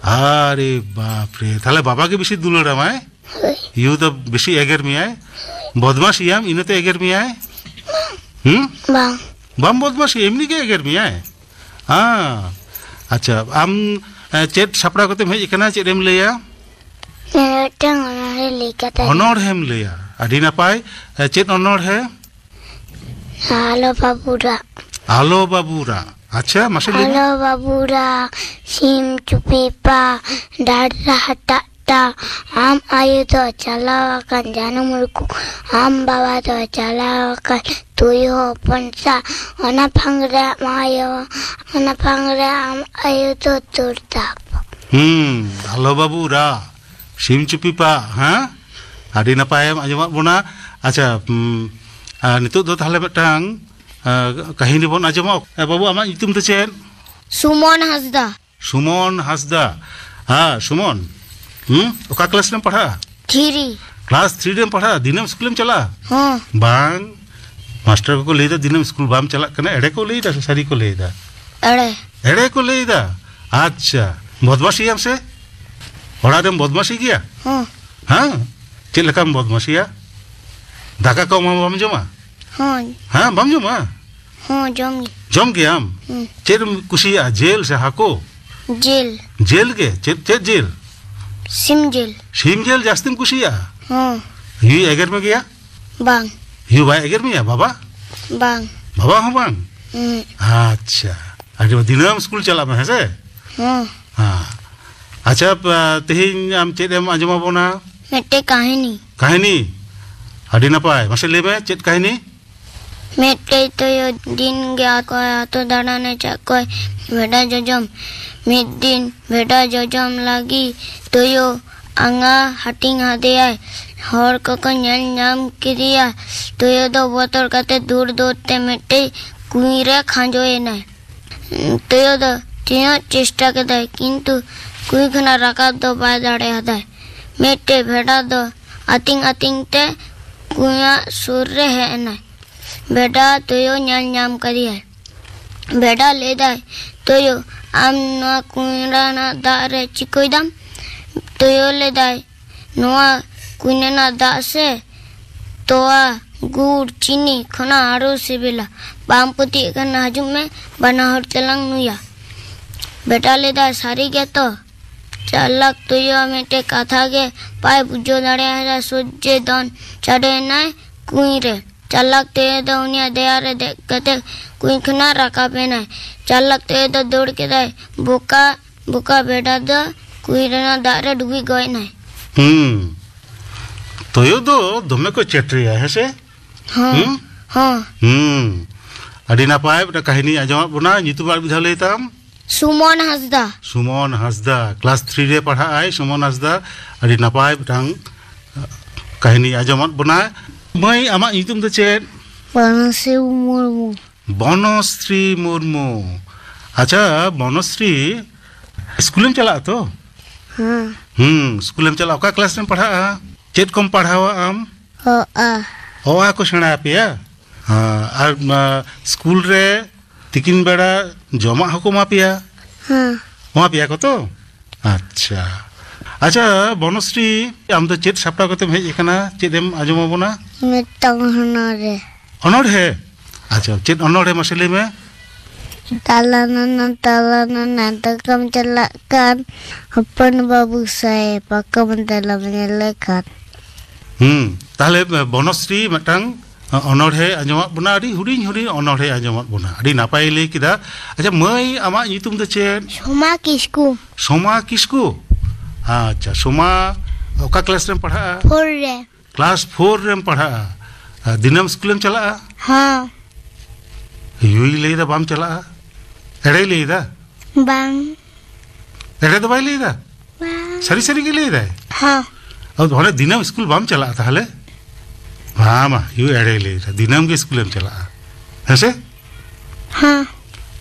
ᱟᱨᱮ ᱵᱟᱯ ᱨᱮ, ᱛᱟᱦᱞᱮ ᱵᱟᱵᱟ ᱜᱮ ᱵᱮᱥᱤ ᱫᱩᱞᱟᱹᱲᱟᱢᱟᱭ? ᱦᱳᱭ᱾ ᱭᱩ ᱫᱚ ᱵᱮᱥᱤ ᱮᱜᱮᱨ ᱢᱮᱭᱟᱭ? ᱵᱚᱫᱢᱟᱥᱤᱭᱟᱢ, ᱤᱱᱟᱹᱛᱮ ᱮᱜᱮᱨ ᱢᱮᱭᱟᱭ? ᱦᱩᱸ? ᱵᱟᱝ᱾ ᱵᱟᱢ ᱵᱚᱫᱢᱟᱥᱤᱭᱟ, ᱮᱢᱱᱤ ᱜᱮ ᱮᱜᱮᱨ ᱢᱮᱭᱟᱭ? ᱦᱮᱸ᱾ ᱟᱪᱪᱷᱟ, ᱟᱢ, ᱮ, ᱪᱮᱫ ᱥᱟᱯᱲᱟᱣ ᱠᱟᱛᱮᱢ ᱦᱮᱡ ᱟᱠᱟᱱᱟ, ᱪᱮᱫ ᱮᱢ ᱞᱟᱹᱭᱟ? ᱢᱤᱫᱴᱟᱝ ᱚᱱᱚᱬᱦᱮ ᱞᱟᱹᱭ ᱠᱟᱛᱮ᱾ ᱚᱱᱚᱬᱦᱮᱢ ᱞᱟᱹᱭᱟ, ᱟᱹᱰᱤ ᱱᱟᱯᱟᱭ᱾ ᱮ, ᱪᱮᱫ ᱚᱱᱚᱬᱦᱮ? ᱟᱞᱚ ᱵᱟᱹᱵᱩ ᱨᱟᱜ᱾ ᱟᱞᱚ ᱵᱟᱹᱵᱩ ᱨᱟᱜ᱾ ᱟᱪᱪᱷᱟ, ᱢᱟᱥᱮ ᱞᱟᱹᱭ ᱢᱮ᱾ ᱟᱞᱚ ᱵᱟᱹᱵᱩ ᱨᱟᱜ, ᱥᱤᱢ ᱪᱩᱯᱤ ᱯᱟ, ᱰᱟᱸᱰᱨᱟ ᱦᱟᱴᱟᱜ ᱛᱟ᱾ ᱟᱢ ᱟᱭᱳ ᱫᱚ ᱪᱟᱞᱟᱣ ᱟᱠᱟᱱ ᱡᱟᱹᱱᱩᱢ ᱨᱩᱠᱩ, ᱟᱢ ᱵᱟᱵᱟ ᱫᱚ ᱪᱟᱞᱟᱣ ᱟᱠᱟᱱ ᱛᱩᱭᱩ ᱦᱚᱯᱚᱱ ᱥᱟᱵ᱾ ᱚᱱᱟ ᱯᱷᱟᱸᱠ ᱨᱮ ᱟᱢ ᱟᱭᱳ, ᱚᱱᱟ ᱯᱷᱟᱸᱠ ᱨᱮ ᱟᱢ ᱟᱭᱳ ᱫᱚ ᱫᱟᱹᱲ ᱛᱟᱯ᱾ ᱦᱩᱸ, ᱦᱮᱞᱳ ᱵᱟᱹᱵᱩ ᱨᱟ, ᱥᱤᱢ ᱪᱩᱯᱤ ᱯᱟ, ᱦᱮᱸ? ᱟᱹᱰᱤ ᱱᱟᱯᱟᱭᱮᱢ ᱟᱸᱡᱚᱢᱟᱫ ᱵᱚᱱᱟ᱾ ᱟᱪᱪᱷᱟ, ᱩᱸ, ᱟᱨ ᱱᱤᱛᱚᱜ ᱫᱚ ᱛᱟᱦᱞᱮ ᱢᱤᱫᱴᱟᱝ, ᱟ, ᱠᱟᱹᱦᱱᱤ ᱵᱚᱱ ᱟᱸᱡᱚᱢᱟ᱾ ᱮ, ᱵᱟᱹᱵᱩ, ᱟᱢᱟᱜ ᱧᱩᱛᱩᱢ ᱫᱚ ᱪᱮᱫ? ᱥᱩᱢᱚᱱ ᱦᱟᱸᱥᱫᱟ᱾ ᱥᱩᱢᱚᱱ ᱦᱟᱸᱥᱫᱟ᱾ ᱦᱮᱸ, ᱥᱩᱢᱚᱱ᱾ ᱦᱩᱸ? ᱚᱠᱟ ᱠᱞᱟᱥ ᱨᱮᱢ ᱯᱟᱲᱦᱟᱜᱼᱟ? ᱛᱷᱨᱤ᱾ ᱠᱞᱟᱥ ᱛᱷᱨᱤ ᱨᱮᱢ ᱯᱟᱲᱦᱟᱜᱼᱟ? ᱫᱤᱱᱟᱹᱢ ᱥᱠᱩᱞᱮᱢ ᱪᱟᱞᱟᱜᱼᱟ? ᱦᱚᱸ᱾ ᱵᱟᱝ᱾ ᱢᱟᱥᱴᱟᱨ ᱠᱚᱠᱚ ᱞᱟᱹᱭᱫᱟ ᱫᱤᱱᱟᱹᱢ ᱥᱠᱩᱞ ᱵᱟᱢ ᱪᱟᱞᱟᱜ ᱠᱟᱱᱟ᱾ ᱮᱲᱮ ᱠᱚ ᱞᱟᱹᱭᱫᱟ ᱥᱮ ᱥᱟᱹᱨᱤ ᱠᱚ ᱞᱟᱹᱭᱫᱟ? ᱮᱲᱮ᱾ ᱮᱲᱮ ᱠᱚ ᱞᱟᱹᱭᱫᱟ? ᱟᱪᱪᱷᱟ᱾ ᱵᱚᱫᱢᱟᱥᱤᱭᱟᱢ ᱥᱮ? ᱚᱲᱟᱜ ᱨᱮᱢ ᱵᱚᱫᱢᱟᱥᱤ ᱜᱮᱭᱟ? ᱦᱚᱸ᱾ ᱦᱮᱸ? ᱪᱮᱫ ᱞᱮᱠᱟᱢ ᱵᱚᱫᱢᱟᱥᱤᱭᱟ? ᱫᱟᱠᱟ ᱠᱚ ᱮᱢᱟᱢᱟ, ᱵᱟᱢ ᱡᱚᱢᱟ? ᱦᱚᱸ᱾ ᱦᱮᱸ, ᱵᱟᱢ ᱡᱚᱢᱟ? ᱦᱚᱸ, ᱡᱚᱢ ᱜᱮ᱾ ᱡᱚᱢ ᱜᱮᱭᱟᱢ? ᱦᱩᱸ᱾ ᱪᱮᱫ ᱮᱢ ᱠᱩᱥᱤᱭᱟᱜᱼᱟ, ᱡᱤᱞ ᱥᱮ ᱦᱟᱹᱠᱩ? ᱡᱤᱞ᱾ ᱡᱤᱞ ᱜᱮ? ᱪᱮᱫ, ᱪᱮᱫ ᱡᱤᱞ? ᱥᱤᱢ ᱡᱤᱞ᱾ ᱥᱤᱢ ᱡᱤᱞ ᱡᱟᱹᱥᱛᱤᱢ ᱠᱩᱥᱤᱭᱟᱜᱼᱟ? ᱦᱚᱸ᱾ ᱭᱩᱭ ᱮᱜᱮᱨ ᱢᱮ ᱜᱮᱭᱟ? ᱵᱟᱝ᱾ ᱭᱩ ᱵᱟᱭ ᱮᱜᱮᱨ ᱢᱮᱭᱟ, ᱵᱟᱵᱟ? ᱵᱟᱝ᱾ ᱵᱟᱵᱟ ᱦᱚᱸ ᱵᱟᱝ? ᱦᱩᱸ᱾ ᱟᱪᱪᱷᱟ, ᱟᱹᱰᱤ ᱢᱚᱡᱽ᱾ ᱫᱤᱱᱟᱹᱢ ᱥᱠᱩᱞ ᱪᱟᱞᱟᱜ ᱢᱮ, ᱦᱮᱸ ᱥᱮ? ᱦᱚᱸ᱾ ᱦᱮᱸ᱾ ᱟᱪᱪᱷᱟ, ᱯ-, ᱛᱮᱦᱮᱧ ᱟᱢ ᱪᱮᱫ ᱮᱢ ᱟᱸᱡᱚᱢ ᱟᱵᱚᱱᱟ? ᱢᱤᱫᱴᱮᱡ ᱠᱟᱹᱦᱱᱤ᱾ ᱠᱟᱹᱦᱱᱤ? ᱟᱹᱰᱤ ᱱᱟᱯᱟᱭ, ᱢᱟᱥᱮ ᱞᱟᱹᱭ ᱢᱮ, ᱪᱮᱫ ᱠᱟᱹᱦᱱᱤ? ᱢᱤᱫᱴᱮᱡ ᱛᱩᱭᱩ ᱫᱤᱱ ᱜᱮ ᱟᱠᱚ ᱟᱛᱳ ᱫᱟᱬᱟᱱᱮ ᱪᱟᱜ ᱠᱚᱭ ᱵᱷᱮᱰᱟ ᱡᱚᱡᱚᱢ᱾ ᱢᱤᱫ ᱫᱤᱱ ᱵᱷᱮᱰᱟ ᱡᱚᱡᱚᱢ ᱞᱟᱹᱜᱤᱫ ᱛᱩᱭᱩ ᱟᱸᱜᱟ ᱦᱟᱹᱴᱤᱧ ᱟᱫᱮᱭᱟᱭ᱾ ᱦᱚᱲ ᱠᱚᱠᱚ ᱧᱮᱞ ᱧᱟᱢ ᱠᱮᱫᱮᱭᱟ᱾ ᱛᱩᱭᱩ ᱫᱚ ᱵᱚᱛᱚᱨ ᱠᱟᱛᱮ ᱫᱩᱲ ᱫᱩᱲ ᱛᱮ ᱢᱤᱫᱴᱮᱡ ᱠᱩᱸᱧ ᱨᱮ ᱠᱷᱟᱸᱡᱚᱭᱮᱱᱟᱭ᱾ ᱛᱩᱭᱩ ᱫᱚ ᱛᱤᱱᱟᱹᱜ ᱪᱮᱥᱴᱟ ᱠᱮᱫᱟᱭ, ᱠᱤᱱᱛᱩ ᱠᱩᱸᱧ ᱠᱷᱚᱱᱟᱜ ᱨᱟᱠᱟᱵ ᱫᱚ ᱵᱟᱭ ᱫᱟᱲᱮᱭᱟᱫᱟᱭ᱾ ᱢᱤᱫᱴᱮᱡ ᱵᱷᱮᱰᱟ ᱫᱚ ᱟᱹᱛᱤᱧ ᱟᱹᱛᱤᱧ ᱛᱮ ᱠᱩᱸᱧᱟᱜ ᱥᱩᱨ ᱨᱮ ᱦᱮᱡ ᱮᱱᱟᱭ᱾ ᱵᱷᱮᱰᱟ ᱛᱩᱭᱩ ᱧᱮᱞ ᱧᱟᱢ ᱠᱟᱫᱮᱭᱟᱭ᱾ ᱵᱷᱮᱰᱟ ᱞᱟᱹᱭᱫᱟᱭ, "ᱛᱩᱭᱩ, ᱟᱢ ᱱᱚᱣᱟ ᱠᱩᱸᱧ ᱨᱮᱱᱟᱜ ᱫᱟᱜ ᱨᱮ ᱪᱤᱠᱟᱹᱭ ᱫᱟᱢ?" ᱛᱩᱭᱩ ᱞᱟᱹᱭᱫᱟᱭ, "ᱱᱚᱣᱟ ᱠᱩᱸᱧ ᱨᱮᱱᱟᱜ ᱫᱟᱜ ᱥᱮ ᱛᱚᱣᱟ, ᱜᱩᱲ, ᱪᱤᱱᱤ ᱠᱷᱚᱱᱟᱜ ᱟᱨᱚ ᱥᱤᱵᱤᱞᱟ᱾ ᱵᱟᱢ ᱯᱟᱹᱛᱭᱟᱹᱜ ᱠᱷᱟᱱ ᱦᱤᱡᱩᱜ ᱢᱮ, ᱵᱟᱱᱟ ᱦᱚᱲ ᱛᱮᱞᱟᱝ ᱧᱩᱭᱟ᱾" ᱵᱷᱮᱰᱟ ᱞᱟᱹᱭᱫᱟᱭ, "ᱥᱟᱹᱨᱤ ᱜᱮᱛᱚ?" ᱪᱟᱞᱟᱠ ᱛᱩᱭᱩᱣᱟᱜ ᱢᱤᱫᱴᱮᱡ ᱠᱟᱛᱷᱟ ᱜᱮ ᱵᱟᱭ ᱵᱩᱡᱷᱟᱹᱣ ᱫᱟᱲᱮᱭᱟᱫᱟ᱾ ᱥᱚᱡᱷᱮ ᱫᱚᱱ ᱪᱟᱰᱚᱭᱮᱱᱟᱭ ᱠᱩᱸᱧ ᱨᱮ᱾ ᱪᱟᱞᱟᱠ ᱛᱩᱭᱩ ᱫᱚ ᱩᱱᱤᱭᱟᱜ ᱫᱮᱭᱟ ᱨᱮ ᱫᱮᱡ ᱠᱟᱛᱮ ᱠᱩᱸᱧ ᱠᱷᱚᱱᱟᱜ ᱨᱟᱠᱟᱵ ᱮᱱᱟᱭ᱾ ᱪᱟᱞᱟᱠ ᱛᱩᱭᱩ ᱫᱚ ᱫᱟᱹᱲ ᱠᱮᱫᱟᱭ᱾ ᱵᱚᱠᱟ, ᱵᱚᱠᱟ ᱵᱷᱮᱰᱟ ᱫᱚ ᱠᱩᱧ ᱨᱮᱱᱟᱜ ᱫᱟᱜ ᱨᱮ ᱰᱩᱵᱩᱡ ᱜᱚᱡ ᱮᱱᱟᱭ᱾ ᱦᱩᱸ᱾ ᱛᱩᱭᱩ ᱫᱚ ᱫᱚᱢᱮ ᱠᱚ ᱪᱮᱴᱨᱤᱭᱟ, ᱦᱮᱸ ᱥᱮ? ᱦᱚᱸ᱾ ᱦᱩᱸ? ᱦᱚᱸ᱾ ᱦᱩᱸ᱾ ᱟᱹᱰᱤ ᱱᱟᱯᱟᱭ ᱢᱤᱫᱴᱟᱝ ᱠᱟᱹᱦᱱᱤ ᱟᱸᱡᱚᱢᱟᱫ ᱵᱚᱱᱟ᱾ ᱧᱩᱛᱩᱢ ᱟᱨ ᱢᱤᱫ ᱫᱷᱟᱣ ᱞᱟᱹᱭ ᱛᱟᱢ? ᱥᱩᱢᱚᱱ ᱦᱟᱸᱥᱫᱟ᱾ ᱥᱩᱢᱚᱱ ᱦᱟᱸᱥᱫᱟ, ᱠᱞᱟᱥ ᱛᱷᱨᱤ ᱨᱮ ᱯᱟᱲᱦᱟᱜ ᱟᱭ ᱥᱩᱢᱚᱱ ᱦᱟᱸᱥᱫᱟ᱾ ᱟᱹᱰᱤ ᱱᱟᱯᱟᱭ ᱢᱤᱫᱴᱟᱝ ᱠᱟᱹᱦᱱᱤ ᱟᱸᱡᱚᱢᱟᱫ ᱵᱚᱱᱟ᱾ ᱢᱟᱹᱭ, ᱟᱢᱟᱜ ᱧᱩᱛᱩᱢ ᱫᱚ ᱪᱮᱫ? ᱵᱚᱱᱚᱥᱨᱤ ᱢᱩᱨᱢᱩ᱾ ᱵᱚᱱᱚᱥᱨᱤ ᱢᱩᱨᱢᱩ᱾ ᱟᱪᱪᱷᱟ ᱵᱚᱱᱚᱥᱨᱤ, ᱥᱠᱩᱞᱮᱢ ᱪᱟᱞᱟᱜᱼᱟ ᱛᱚ? ᱦᱮᱸ᱾ ᱦᱩᱸ, ᱥᱠᱩᱞᱮᱢ ᱪᱟᱞᱟᱜᱼᱟ᱾ ᱚᱠᱟ ᱠᱞᱟᱥ ᱨᱮᱢ ᱯᱟᱲᱦᱟᱜᱼᱟ? ᱪᱮᱫ ᱠᱚᱢ ᱯᱟᱲᱦᱟᱣᱟ ᱟᱢ? ᱚ, ᱟ᱾ ᱚ, ᱟ ᱠᱚ ᱥᱮᱬᱟ ᱟᱯᱮᱭᱟ? ᱦᱮᱸ, ᱟᱨ, ᱟ, ᱥᱠᱩᱞ ᱨᱮ ᱛᱤᱠᱤᱱ ᱵᱮᱲᱟ ᱡᱚᱢᱟᱜ ᱦᱚᱸᱠᱚ ᱮᱢᱟ ᱯᱮᱭᱟ? ᱦᱮᱸ᱾ ᱮᱢᱟ ᱯᱮᱭᱟ ᱠᱚ ᱛᱚ? ᱟᱪᱪᱷᱟ᱾ ᱟᱪᱪᱷᱟ ᱵᱚᱱᱚᱥᱨᱤ, ᱟᱢ ᱫᱚ ᱪᱮᱫ ᱥᱟᱯᱲᱟᱣ ᱠᱟᱛᱮᱢ ᱦᱮᱡ ᱟᱠᱟᱱᱟ? ᱪᱮᱫ ᱮᱢ ᱟᱸᱡᱚᱢ ᱟᱵᱚᱱᱟ? ᱢᱤᱫᱴᱟᱝ ᱚᱱᱚᱬᱦᱮ᱾ ᱚᱱᱚᱬᱦᱮ? ᱟᱪᱪᱷᱟ, ᱪᱮᱫ ᱚᱱᱚᱬᱦᱮ ᱢᱟᱥᱮ ᱞᱟᱹᱭ ᱢᱮ? ᱛᱟᱞᱟ ᱱᱟᱱᱟ, ᱛᱟᱞᱟ ᱱᱟᱱᱟ, ᱫᱟᱠᱟᱢ ᱪᱟᱞᱟᱜ ᱠᱟᱱ, ᱦᱚᱯᱚᱱ ᱵᱟᱹᱵᱩ ᱥᱟᱦᱮᱵ, ᱯᱟᱠᱟᱢ ᱛᱟᱞᱟᱢ ᱧᱮᱞᱮ ᱠᱷᱟᱱ᱾ ᱦᱩᱸ, ᱛᱟᱦᱞᱮ ᱵᱚᱱᱚᱥᱨᱤ ᱢᱤᱫᱴᱟᱝ ᱚᱱᱚᱬᱦᱮ ᱟᱸᱡᱚᱢᱟᱫ ᱵᱚᱱᱟ, ᱟᱹᱰᱤ ᱦᱩᱰᱤᱧ ᱦᱩᱰᱤᱧ ᱚᱱᱚᱬᱦᱮ ᱟᱸᱡᱚᱢᱟᱫ ᱵᱚᱱᱟ, ᱟᱹᱰᱤ ᱱᱟᱯᱟᱭᱮ ᱞᱟᱹᱭ ᱠᱮᱫᱟ᱾ ᱟᱪᱪᱷᱟ ᱢᱟᱹᱭ, ᱟᱢᱟᱜ ᱧᱩᱛᱩᱢ ᱫᱚ ᱪᱮᱫ? ᱥᱳᱢᱟ ᱠᱤᱥᱠᱩ᱾ ᱥᱳᱢᱟ ᱠᱤᱥᱠᱩ? ᱟᱪᱪᱷᱟ, ᱥᱳᱢᱟ ᱚᱠᱟ ᱠᱞᱟᱥ ᱨᱮᱢ ᱯᱟᱲᱦᱟᱜᱼᱟ? ᱯᱷᱳᱨ ᱨᱮ᱾ ᱠᱞᱟᱥ ᱯᱷᱳᱨ ᱨᱮᱢ ᱯᱟᱲᱦᱟᱜᱼᱟ᱾ ᱟᱨ ᱫᱤᱱᱟᱹᱢ ᱥᱠᱩᱞᱮᱢ ᱪᱟᱞᱟᱜᱼᱟ? ᱦᱚᱸ᱾ ᱭᱩᱭ ᱞᱟᱹᱭᱫᱟ ᱵᱟᱢ ᱪᱟᱞᱟᱜᱼᱟ, ᱮᱲᱮᱭ ᱞᱟᱹᱭᱫᱟ? ᱵᱟᱝ᱾ ᱮᱲᱮ ᱫᱚ ᱵᱟᱭ ᱞᱟᱹᱭᱫᱟ? ᱵᱟᱝ᱾ ᱥᱟᱹᱨᱤ ᱥᱟᱹᱨᱤ ᱜᱮ ᱞᱟᱹᱭᱫᱟᱭ? ᱦᱚᱸ᱾ ᱟᱫᱚ ᱚᱱᱮ ᱫᱤᱱᱟᱹᱢ ᱥᱠᱩᱞ ᱵᱟᱢ ᱪᱟᱞᱟᱜᱼᱟ ᱛᱟᱦᱞᱮ? ᱵᱟᱝ ᱵᱟᱝ, ᱭᱩ ᱮᱲᱮᱭ ᱞᱟᱹᱭᱫᱟ, ᱫᱤᱱᱟᱹᱢ ᱜᱮ ᱥᱠᱩᱞᱮᱢ ᱪᱟᱞᱟᱜᱼᱟ, ᱦᱮᱸ ᱥᱮ? ᱦᱚᱸ᱾